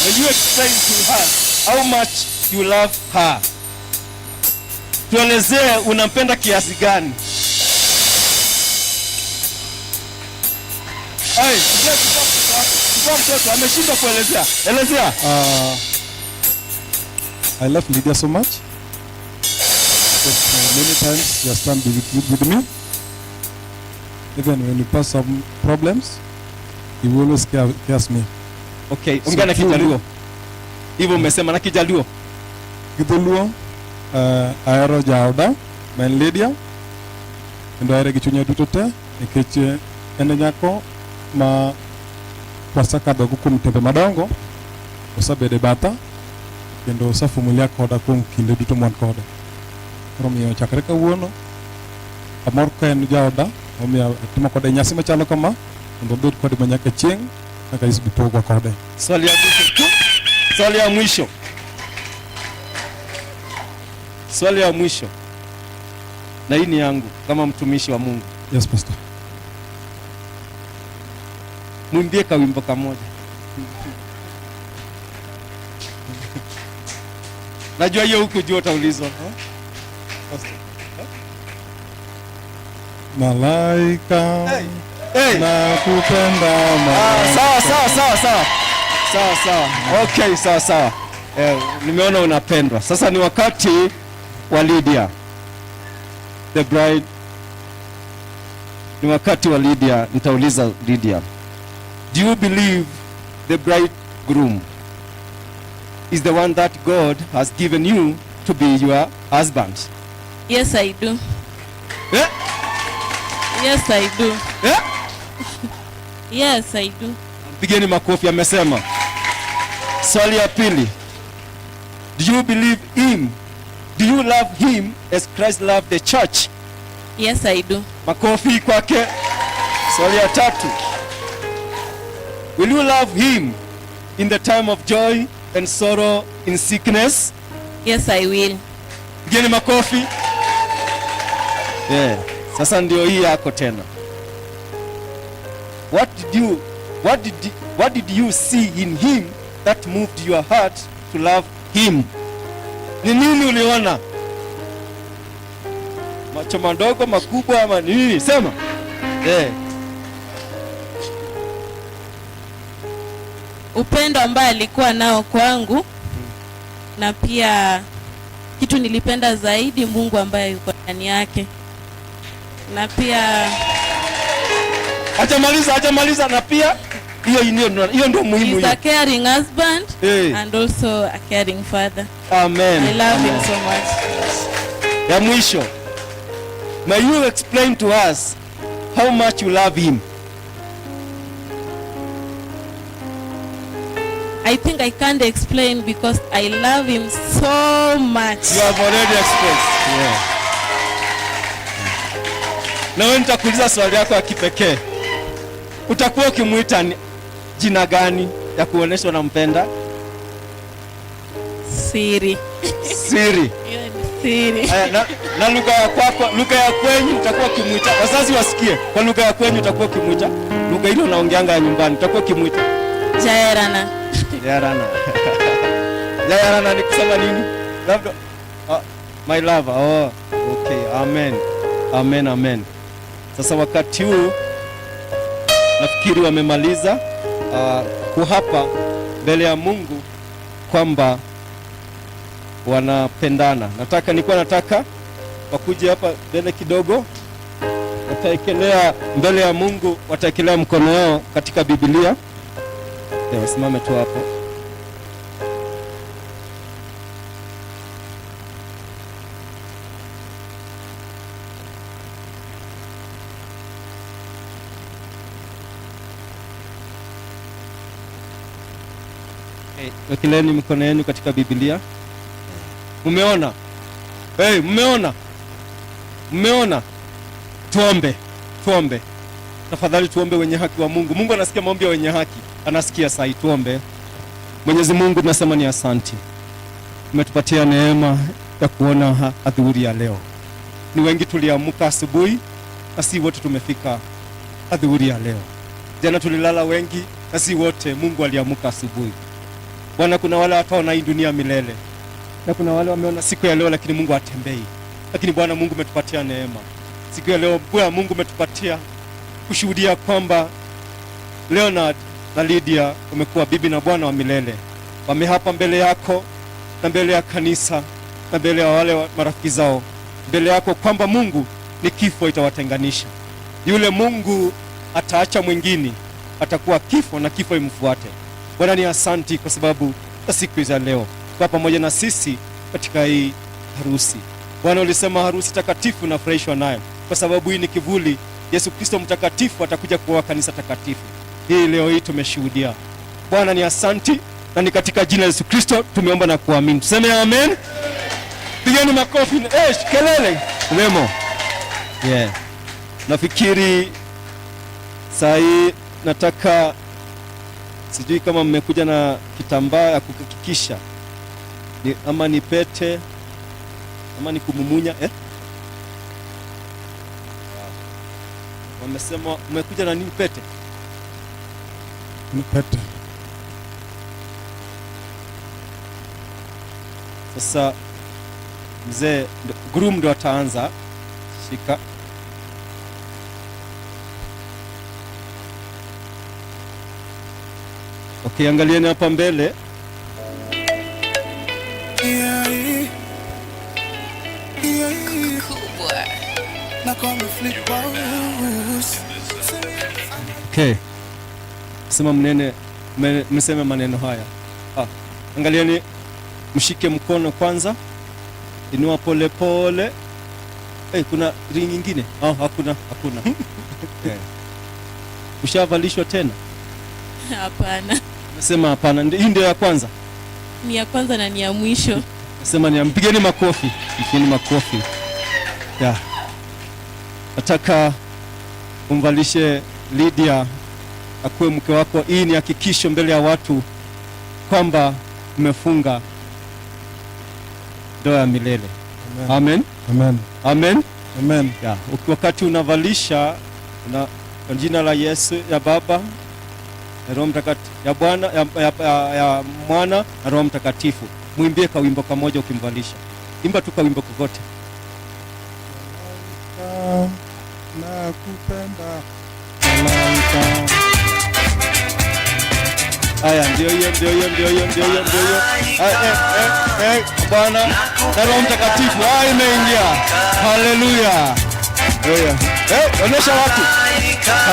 May you explain to her how much you love her. Tuelezee unampenda kiasi gani? Hey, chukua mtoto, ameshindwa kuelezea. Elezea. I love Lydia so much. Because many times she has stand with me. Even when we pass some problems, he will always cares me. Okay, ongea na So, Kijaluo. Hivyo umesema na Kijaluo. Gi dholuo, ahero jaoda ma en Lydia kendo ahere gi chunya duto te nikech en e nyako ma wasekadhogo kuom tembe madongo, osebedo e batha kendo osevumilia koda kuom kinde duto mwan kode. Koro omiyo chakre kawuono amor ka en jaoda omiyo atimo kode nyasi machalo kama mondo wabed kode manyaka chieng' kaka Yesu bi pogwa kode. Swali ya mwisho tu. Swali ya mwisho. Swali ya mwisho. Na hii ni yangu kama mtumishi wa Mungu. Yes, Pastor. Mwimbie kawimbo kamoja. Najua hiyo huku juu utaulizwa. Pastor. Malaika Hey. Hey. Nakupenda Ah, mama. sawa sawa sawa sawa sawa sawa, okay, sawa sawa. Eh, nimeona unapendwa. Sasa ni wakati wa Lydia the bride, ni wakati wa Lydia. Nitauliza Lydia, do you believe the bridegroom is the one that God has given you to be your husband? Yes, I do. Eh? Yes, I do. Eh? Yes, I do. Pigeni makofi, amesema. Swali ya pili. Do you believe him? Do you love him as Christ loved the church? Yes, I do. Makofi kwake. Swali ya tatu. Will you love him in the time of joy and sorrow, in sickness? Yes, I will. Pigeni makofi. Yeah. Sasa ndio hii yako tena. What did you see in him that moved your heart to love him? Ni nini uliona? Macho madogo, makubwa, ama ni nini? Sema. Yeah. Upendo ambaye alikuwa nao kwangu, na pia kitu nilipenda zaidi, Mungu ambaye yuko ndani yake, na pia Acha maliza, acha maliza, na pia hiyo ndio muhimu he's a hiyo. caring husband Hey. and also a caring father. Amen. I love him Amen. so much. Ya mwisho. May you explain to us how much you love him? I think I can't explain because I love him so much. You have already expressed. Yeah. Na wewe nitakuuliza swali yako ya kipekee. Utakuwa ukimuita jina gani ya kuonesha unampenda? Siri. Siri. Hiyo ni siri. Aya, na lugha ya kwako, lugha ya kwenyu utakuwa ukimuita, wazazi wasikie. Kwa lugha ya kwenyu utakuwa ukimuita, lugha ile unaongeanga ya nyumbani utakuwa ukimuita? Jaerana. Yarana. Yarana ni kusema nini? Labda my lover. Oh, okay. Amen. Amen, amen. Sasa wakati huu nafikiri wamemaliza kuhapa mbele ya Mungu kwamba wanapendana. Nilikuwa nataka wakuje hapa mbele kidogo, wataekelea mbele ya Mungu, wataekelea mkono wao katika Biblia. Ya, wasimame tu hapo. Hey, wekeleni mikono yenu katika Biblia. Mmeona? Hey, mmeona? Mmeona? Tuombe, tuombe. Tafadhali tuombe wenye haki wa Mungu. Mungu anasikia maombi ya wenye haki. Anasikia sahi, tuombe. Mwenyezi Mungu, tunasema ni asante. Umetupatia neema ya kuona adhuhuri ya leo. Ni wengi tuliamka asubuhi na si wote tumefika adhuhuri ya leo. Jana tulilala wengi na si wote Mungu aliamka asubuhi. Bwana, kuna wale wataona hii dunia milele na kuna wale wameona siku ya leo, lakini Mungu hatembei. Lakini Bwana Mungu umetupatia neema siku ya leo. Bwana Mungu umetupatia kushuhudia kwamba Leonard na Lydia wamekuwa bibi na bwana wa milele. Wamehapa mbele yako na mbele ya kanisa na mbele ya wale marafiki zao, mbele yako kwamba Mungu ni kifo itawatenganisha. Yule Mungu ataacha mwingine, atakuwa kifo na kifo imfuate. Bwana ni asanti kwa sababu ya siku za leo kwa pamoja na sisi katika hii harusi. Bwana, ulisema harusi takatifu nafurahishwa nayo, kwa sababu hii ni kivuli. Yesu Kristo mtakatifu atakuja kuoa kanisa takatifu. Hii leo hii tumeshuhudia. Bwana ni asanti, na ni katika jina la Yesu Kristo tumeomba na kuamini. Tuseme amen. Pigeni makofi, kelele. Lemo. Yeah. Nafikiri saa hii nataka, sijui kama mmekuja na kitambaa ya kuhakikisha ni, ama ni pete ama ni kumumunya, eh? Wamesema mmekuja na nini, pete? Ni pete. Sasa mzee groom ndo ataanza. Shika. Okay, angalieni hapa mbele. Kubwa. Okay. Sema mnene, mseme maneno haya. Angalieni, mshike mkono kwanza. Inua pole pole. Hey, kuna ring nyingine? Oh, hakuna, hakuna. Okay. Ushavalishwa tena? Hapana. Nasema hapana. Hii ndio ya kwanza. Ni ya kwanza na ni ya mwisho. Nasema ni mpigeni makofi. Mpigeni makofi. Yeah. Nataka umvalishe Lydia akuwe mke wako. Hii ni hakikisho mbele ya watu kwamba umefunga ndoa ya milele. Amen. Amen. Amen. Amen. Yeah. Wakati unavalisha kwa jina la Yesu, ya Baba ya Roho Mtakatifu, ya Bwana, ya Mwana na Roho Mtakatifu. Mwimbie kawimbo kamoja ukimvalisha. Imba tu kawimbo kokote. Nakupenda malaika. Haya, ndio hiyo, ndio hiyo, ndio hiyo, ndio hiyo, ndio hiyo. Haya, Bwana na Roho Mtakatifu. Haya, imeingia. Haleluya. Onyesha watu.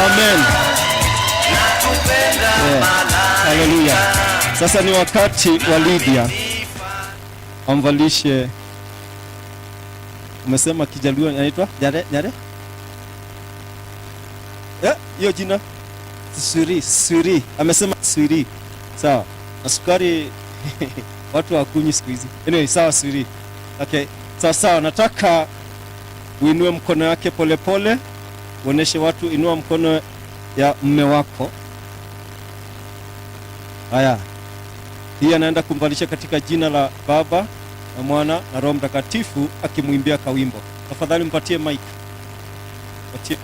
Amen. Haleluya. Sasa ni wakati wa Lydia amvalishe. Umesema Kijaluo anaitwa Nyare, Nyare? Hiyo jina Suri, Suri. Amesema Suri. Sawa. Na sukari watu hawakunywi siku hizi. Anyway, sawa Suri. Okay. Sawa sawa, nataka uinue mkono yake polepole, uoneshe watu, inua mkono ya mume wako. Haya. Hii anaenda kumvalisha katika jina la Baba na Mwana na Roho Mtakatifu, akimwimbia kawimbo. Tafadhali mpatie mic. Mpatie.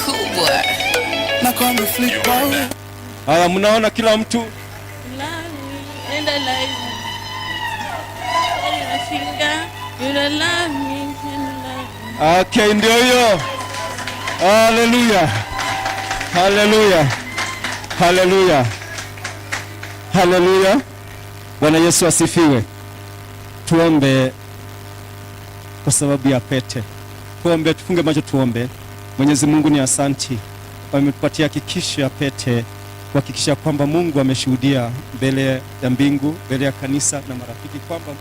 Kubwa. Haya, mnaona kila mtu? Love me and I love you. And I finger, you don't love me and I love you. Okay, ndio hiyo. Haleluya. Haleluya. Haleluya. Haleluya. Bwana Yesu asifiwe. Tuombe kwa sababu ya pete. Tuombe, tufunge macho tuombe. Mwenyezi Mungu ni asanti. Ametupatia hakikisho ya pete, kuhakikisha kwamba Mungu ameshuhudia mbele ya mbingu, mbele ya kanisa na marafiki kwamba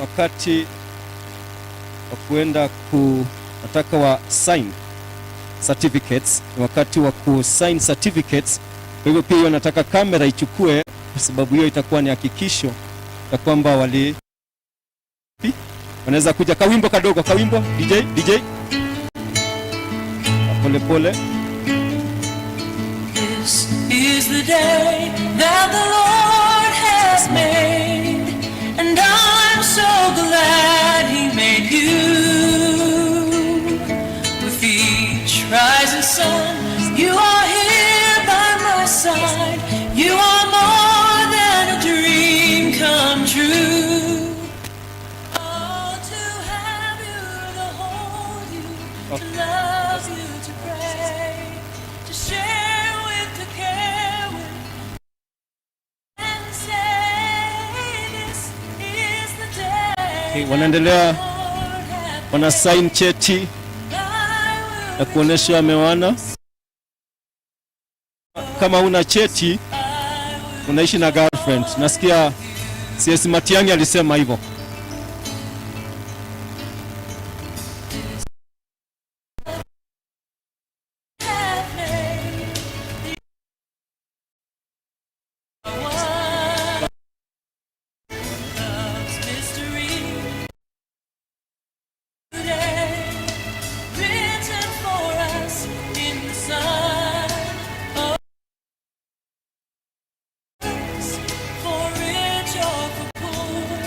wakati wa kuenda ku nataka wa sign certificates, ni wakati wa ku sign certificates. Kwa hivyo pia hiyo nataka kamera ichukue, kwa sababu hiyo itakuwa ni hakikisho ya kwamba wali wanaweza kuja. Kawimbo kadogo, kawimbo DJ, DJ pole pole. This is the day that the Lord has made, and I'm so glad he made you. With each rising sun, you are here by my side. You are more than a dream come true. Oh, to have you, to hold you, to love you, to pray, to share with, to care with, and say this is the day. Okay, wanaendelea, wana sign cheti na kuonesha wameoana. Kama una cheti unaishi na girlfriend. Nasikia CS Matiang'i alisema hivyo. Mystery today, written for us in the sun. Oh, for rich or for poor,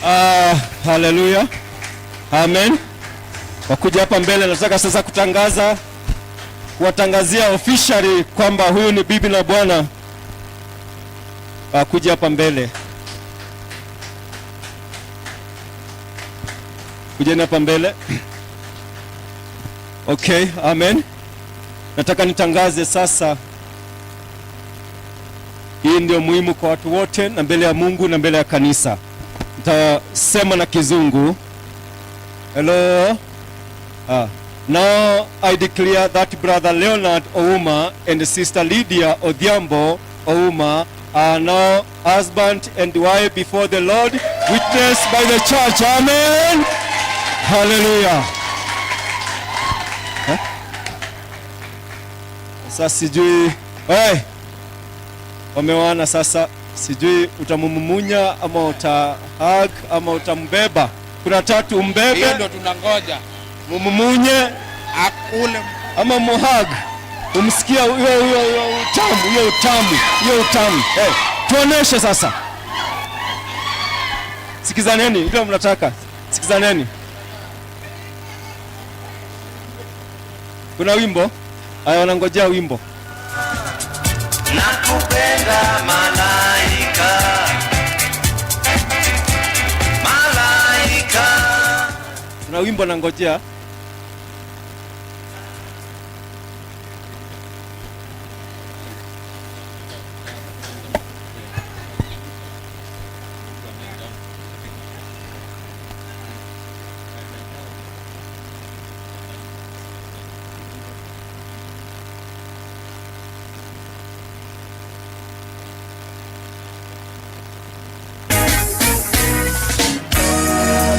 Ah, haleluya. Amen. Wakuja hapa mbele, nataka sasa kutangaza, kuwatangazia officially kwamba huyu ni bibi na bwana. Wakuja hapa mbele. Kujeni hapa mbele. Okay, amen. Nataka nitangaze sasa. Hii ndio muhimu kwa watu wote na mbele ya Mungu na mbele ya kanisa. Nitasema na Kizungu. Hello. Ah. Now I declare that Brother Leonard Ouma and Sister Lydia Odhiambo Ouma are now husband and wife before the Lord, witnessed by the church. Amen. Hallelujah. Eh? Sasa sijui, hey, wameoana sasa, sijui utamumunya ama utahug ama utambeba. Kuna tatu, umbebe, Hiyo ndo tunangoja. Mumumunye Akule. Ama muhug, umsikia huyo huyo huyo utamu, hiyo utamu, hiyo utamu. Hey, tuoneshe sasa. Sikizaneni, ndio mnataka. Sikizaneni. Kuna wimbo? Haya, wanangojea wimbo. Nakupenda malaika, malaika. Kuna wimbo nangojea.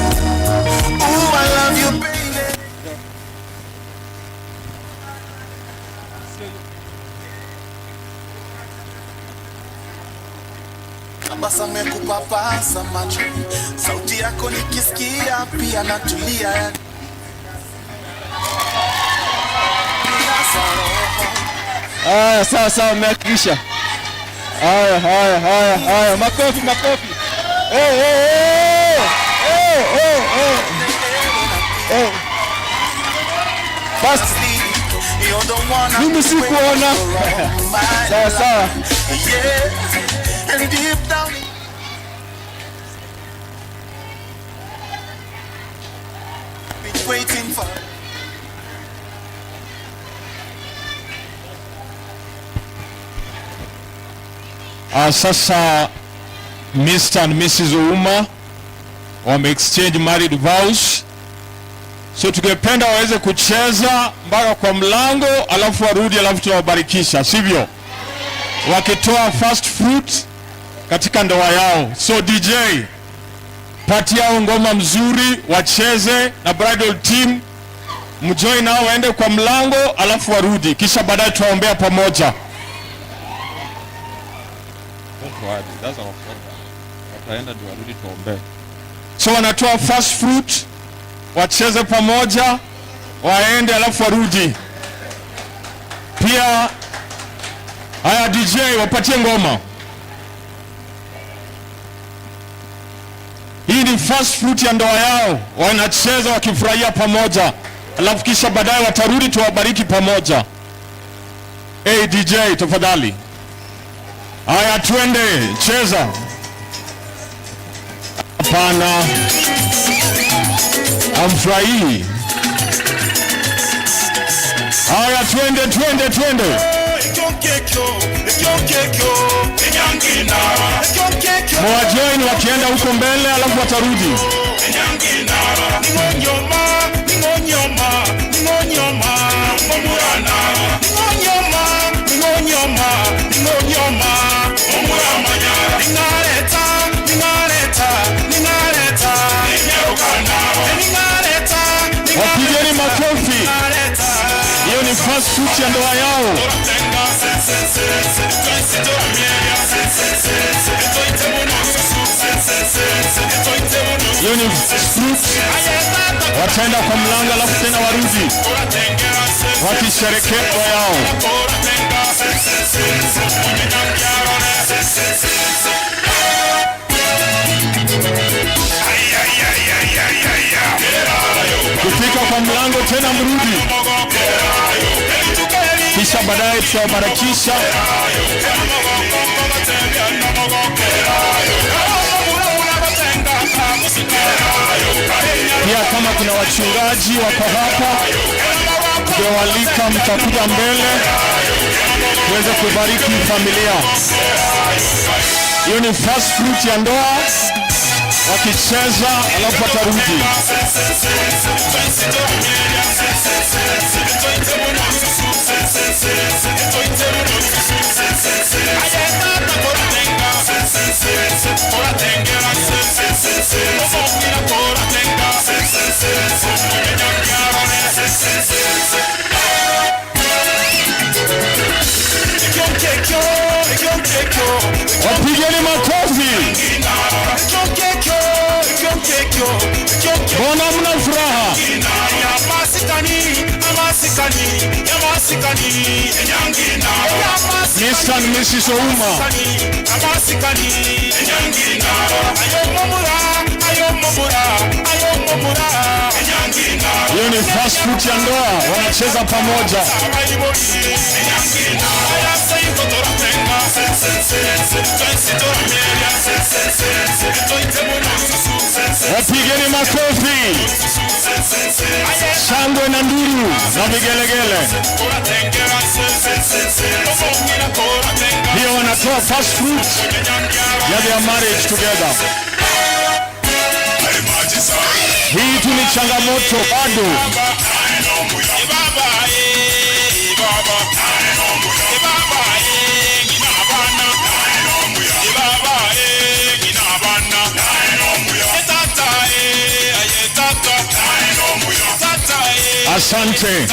Ooh, I love you, baby. Tabasamu kupapasa macho, sauti yako nikisikia pia natulia. Haya, sawa sawa, mmehakikisha. Haya, haya, haya, haya, makofi, makofi. Hey, hey, hey. Hey, hey, hey. Hey. Basi. Mimi sikuona. Sawa sawa. Yeah. And deep down been waiting for. Sasa Mr. and Mrs. Ouma wame exchange married vows, so tungependa waweze kucheza mpaka kwa mlango, alafu warudi, alafu tunawabarikisha, sivyo? Wakitoa first fruit katika ndoa yao. So DJ, patia yao ngoma mzuri wacheze na bridal team, mjoin nao waende kwa mlango, alafu warudi, kisha baadaye tuwaombea pamoja. That's our program. Wataenda ndio warudi tuombee. So wanatoa first fruit, wacheze pamoja, waende alafu warudi. Pia haya, DJ wapatie ngoma. Hii ni first fruit ya ndoa yao, wanacheza wakifurahia pamoja, alafu kisha baadaye watarudi tuwabariki pamoja. Hey DJ, tafadhali. Haya, twende, cheza. Hapana, amfurahii. Haya, twende, twende, twende. Mwajoin wakienda huko mbele, alafu watarudi. Wapigeni makofi. Hiyo ni first fruit ya ndoa yao. Hiyo ni fruit. Wataenda kwa mlango alafu tena warudi wakisherehekea ndoa yao. Kufika kwa mlango tena mrudi, kisha baadaye tutawabarakisha. Pia kama kuna wachungaji wako hapa, tungewaalika mtakuja mbele tuweze kubariki familia. Hiyo ni first fruit ya ndoa, wakicheza alafu watarudi. Wapigeni makofi! Mbona mna furaha? Mr. and Mrs. Ouma. Hiyo ni first fruit ya ndoa, wanacheza pamoja. Wapigeni makofi, shangwe na nduru na vigelegele. Hiyo wanatoa first fruit ya their marriage together. Hii tu ni changamoto bado. Asante.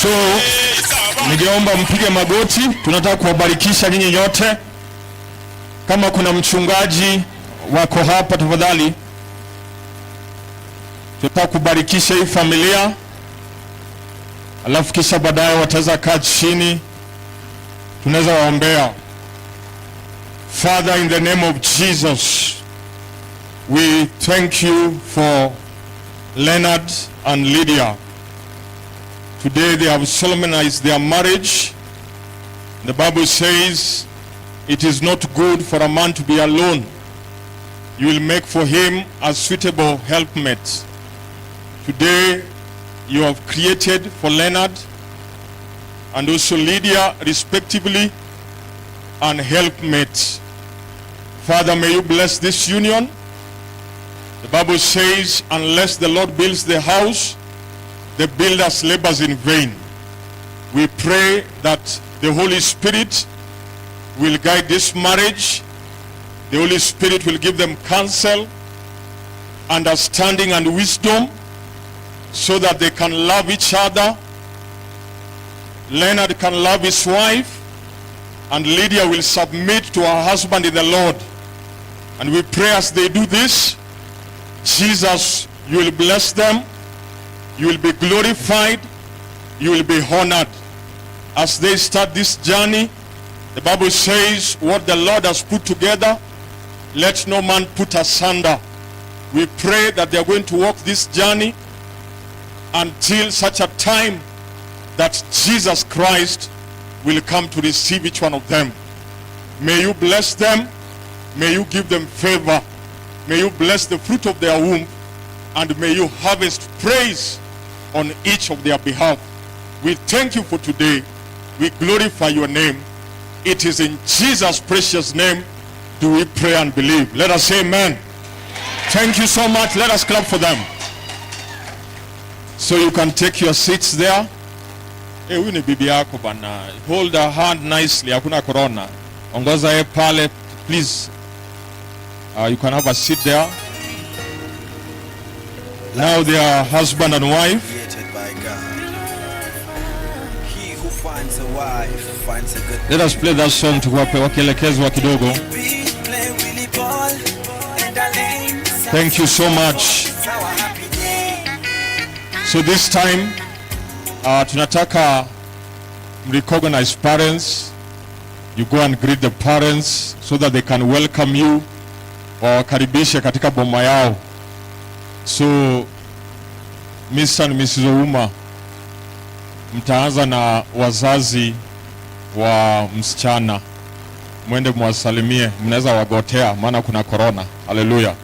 So, ningeomba mpige magoti, tunataka kuwabarikisha nyinyi nyote. Kama kuna mchungaji wako hapa, tafadhali, tunataka kubarikisha hii familia, alafu kisha baadaye wataweza kaa chini, tunaweza waombea. Father, in the name of Jesus, we thank you for Leonard and Lydia. Today they have solemnized their marriage. The Bible says it is not good for a man to be alone. You will make for him a suitable helpmate. Today you have created for Leonard and also Lydia, respectively, an helpmate. Father, may you bless this union. The Bible says, unless the Lord builds the house, the builders labors in vain. We pray that the Holy Spirit will guide this marriage. The Holy Spirit will give them counsel, understanding and wisdom so that they can love each other. Leonard can love his wife, and Lydia will submit to her husband in the Lord. And we pray as they do this, Jesus, you will bless them, you will be glorified, you will be honored. As they start this journey, the Bible says, what the Lord has put together, let no man put asunder. We pray that they are going to walk this journey until such a time that Jesus Christ will come to receive each one of them. May you bless them. May you give them favor. May you bless the fruit of their womb, and may you harvest praise on each of their behalf. We thank you for today. We glorify your name. It is in Jesus' precious name do we pray and believe. Let us say amen. Thank you so much. Let us clap for them. So you can take your seats there. Hey, huyu ni bibi yako bana. Hold her hand nicely. Hakuna corona. Ongoza yeye pale, please. You can have a seat there. Now they are husband and wife. Created by God. He who finds a wife finds a good Let us play that song tuwape wakielekezwa kidogo. play Willie Paul and Alain. Thank you so much. It's our happy day. So this time tunataka recognize parents. You go and greet the parents so that they can welcome you. Wawakaribishe katika boma yao. So Mr. and Mrs. Ouma, mtaanza na wazazi wa msichana, mwende mwasalimie, mnaweza wagotea, maana kuna corona. Haleluya,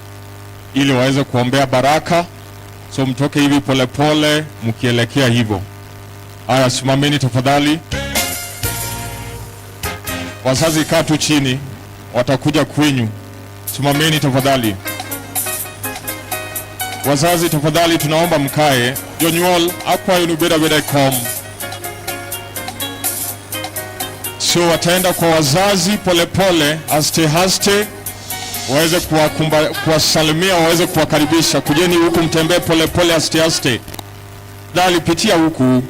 ili waweze kuombea baraka. So mtoke hivi polepole mkielekea hivyo. Haya, simameni tafadhali. Wazazi, kaa tu chini, watakuja kwenyu. Simameni tafadhali. Wazazi tafadhali, tunaomba mkae. Jonyuol akwayo ni beda beda kom. So wataenda kwa wazazi polepole, aste aste, waweze kuwasalimia, waweze kuwakaribisha. Kujeni huku mtembee polepole, aste aste. Dali pitia huku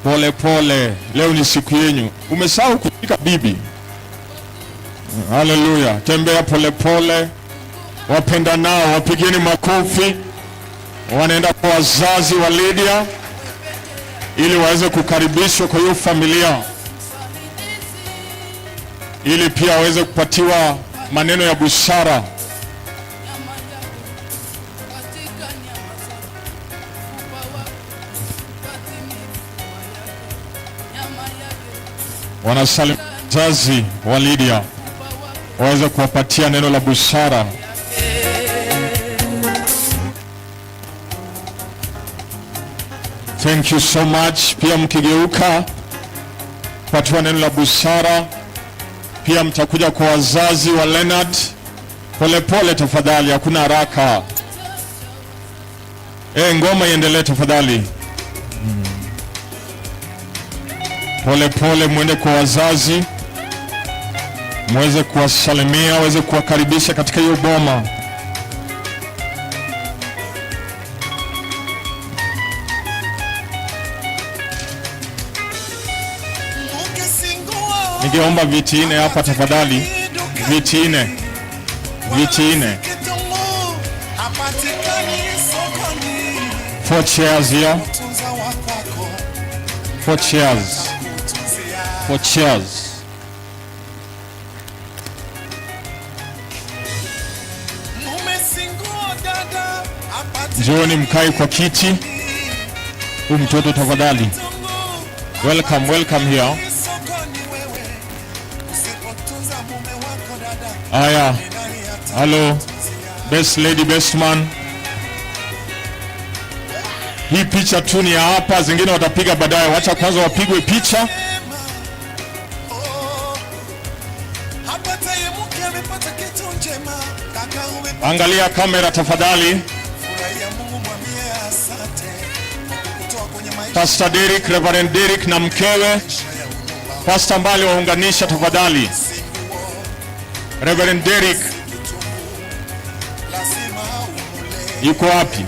polepole. Leo ni siku yenyu. Umesahau kufika bibi. Haleluya! Tembea polepole, wapenda nao wapigeni makofi. Wanaenda kwa wazazi wa Lydia ili waweze kukaribishwa kwa hiyo familia, ili pia waweze kupatiwa maneno ya busara. Wanasalimia wazazi wa Lydia waweze kuwapatia neno la busara. Thank you so much. Pia mkigeuka patiwa neno la busara. Pia mtakuja kwa wazazi wa Leonard. Polepole tafadhali, hakuna haraka. Ngoma iendelee tafadhali. Polepole mwende kwa wazazi, mweze kuwasalimia, waweze kuwakaribisha katika hiyo boma. Ningeomba viti nne hapa tafadhali, viti nne, viti nne. Four chairs here. Four chairs. Four chairs. Njooni mkae kwa kiti. Huyu mtoto tafadhali. Welcome, welcome here. Aya. Hello. Best lady, best man. Hii picha tu ni ya hapa, zingine watapiga baadaye. Wacha kwanza wapigwe picha. Apataye mke amepata kitu njema. Kaka umepata Angalia kamera tafadhali. Furahia Mungu, mwambie asante kwa kukutoa kwenye maisha. Pastor Derek, Reverend Derek na mkewe. Pastor Mbali waunganisha tafadhali. Reverend Derek yuko wapi?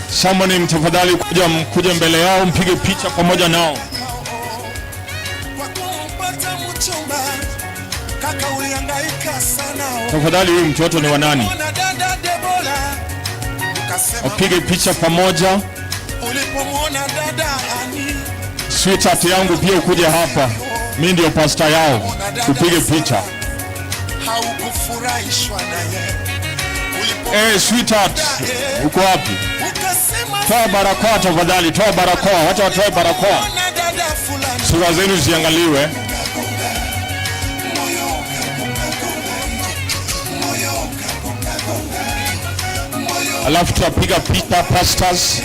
Someone tafadhali kuja mbele yao mpige picha pamoja nao. Kwa kumpata mchumba, kaka ulihangaika sana. Tafadhali, huyu mtoto ni wa nani? Ona dada Debora, ukasema Wapige picha pamoja. Ulipomwona dada Ani, Sweetheart yangu pia ukuje hapa. Mimi ndio pastor yao. Upige picha. Haukufurahishwa naye. Sweetheart, uko wapi? Ukasema Toa barakoa tafadhali, toa barakoa. Wacha watoe barakoa. ona dada fulani, Sura zenu ziangaliwe. Moyo ukagonga moyo ukagonga moyo. Alafu tutapiga picha, pastors.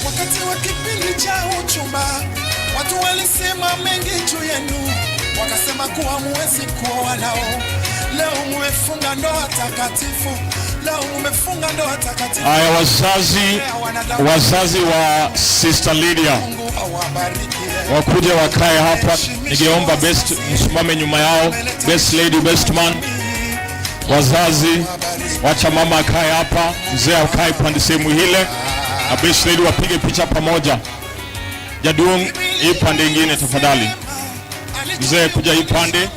Wakati wa kipindi cha uchumba, watu walisema mengi juu yenu, wakasema kuwa muwezi kuoa nao. Leo mumefunga ndoa takatifu, leo mumefunga ndoa takatifu. Haya, wazazi wa Sister Lydia Mungu awabariki. wakuje wakae hapa. Ningeomba best msimame nyuma yao, best lady, best man. Wazazi, wacha mama akae hapa, mzee akae pande sehemu ile, na best lady wapige picha pamoja. Jaduong, hii pande ingine tafadhali. Mzee kuja hii pande.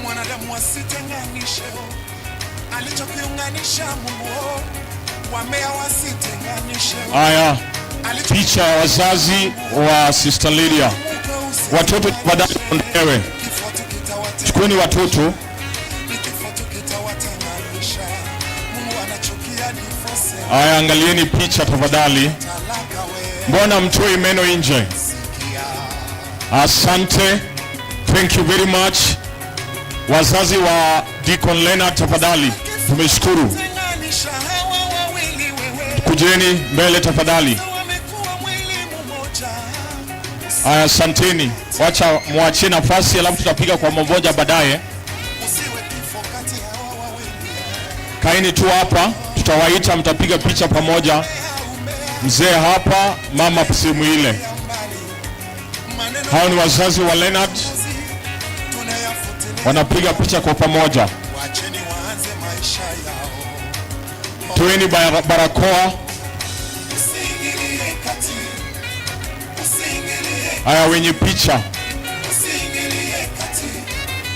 Mwanadamu wasitenganishe. Alichokiunganisha Mungu, wambea wasitenganishe. Haya, picha ya wazazi wa Sister Lydia. Watoto tafadhali ondolewe. Chukueni watoto. Kifo kitawatenganisha. Mungu anachukia divorce. Haya, angalieni picha tafadhali. Talaka we. Mbona mtoi meno nje? Asante. Thank you very much. Wazazi wa Deacon Leonard tafadhali, tumeshukuru. Tenganisha hawa wawili wewe. Kujeni mbele tafadhali. Wamekuwa mwili mmoja. Haya, asanteni. Wacha mwachie nafasi, alafu tutapiga kwa pamoja baadaye. Usiwe kifo kati ya hawa wawili. Kaeni tu hapa, tutawaita, mtapiga picha pamoja. Mzee hapa, mama sehemu ile. Hao ni wazazi wa Leonard, wanapiga picha kwa pamoja. Wacheni waanze maisha yao. Toeni barakoa. Usiingilie kati. Usiingilie, Haya, wenye picha. Usiingilie kati.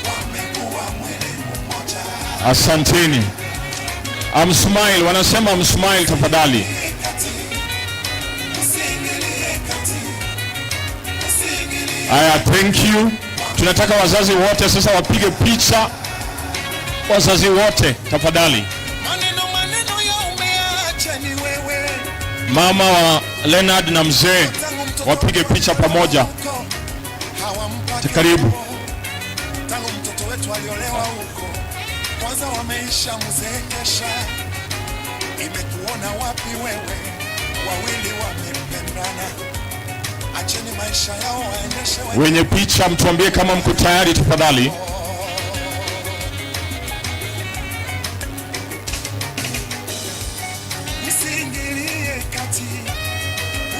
Wamekuwa mwili mmoja. Asanteni. Msmile, wanasema msmile tafadhali. Usiingilie kati. Usiingilie. Haya, thank you. Tunataka wazazi wote sasa wapige picha, wazazi wote tafadhali. Maneno maneno ya umeacha ni wewe. Mama wa Leonard na mzee wapige picha pamoja. Hawampaki. Karibu. Tangu mtoto wetu aliolewa huko, kwanza wameisha mzeekesha. Imekuona wapi wewe? Wawili wamependana, acheni maisha yao waendeshe wenyewe. Wenye picha mtuambie kama mko tayari tafadhali. Usiingilie kati,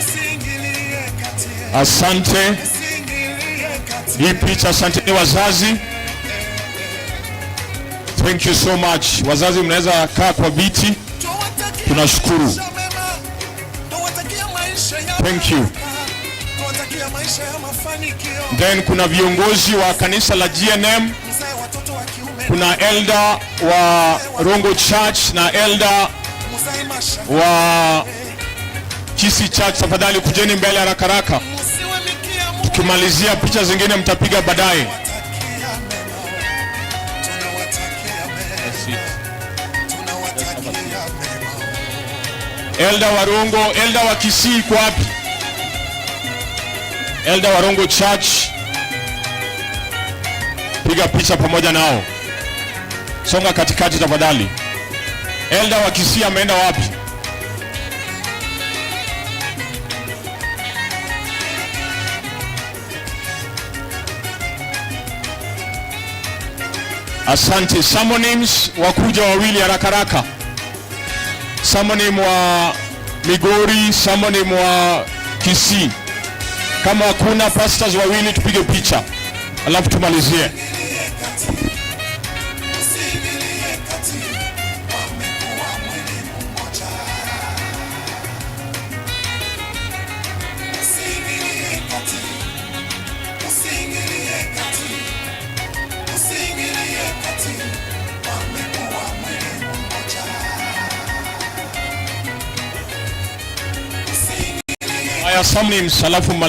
usiingilie kati, Asante. Usiingilie kati. Hii picha, asanteni wazazi. Thank you so much. Wazazi mnaweza kaa kwa viti. Tunashukuru. Tuwatakia maisha ya Thank you. Tuwatakia maisha ya mafanikio. Then kuna viongozi wa kanisa la GNM, Mzae watoto wa kiume, kuna elder wa Rongo Church na elder mzae masha. wa Kisii Church. Tafadhali kujeni mbele haraka haraka. Msiwe mikia. Tukimalizia picha zingine mtapiga baadaye. Tunawatakia mema. Tunawatakia mema. Elder wa Rongo, elder wa Kisii iko wapi? Elder wa Rongo Church, piga picha pamoja nao. Songa katikati tafadhali. Elder wa Kisii ameenda wapi? Asante. Summonings wakuja wawili haraka haraka. Summoning wa Migori, summoning wa Kisii. Kama hakuna pastors wawili tupige picha, alafu tumalizie. Usiingilie kati. Wamekuwa mwili mmoja. Usiingilie kati. Usiingilie kati. Usiingilie kati. Wamekuwa mwili mmoja. Usiingilie Haya, summonings alafu.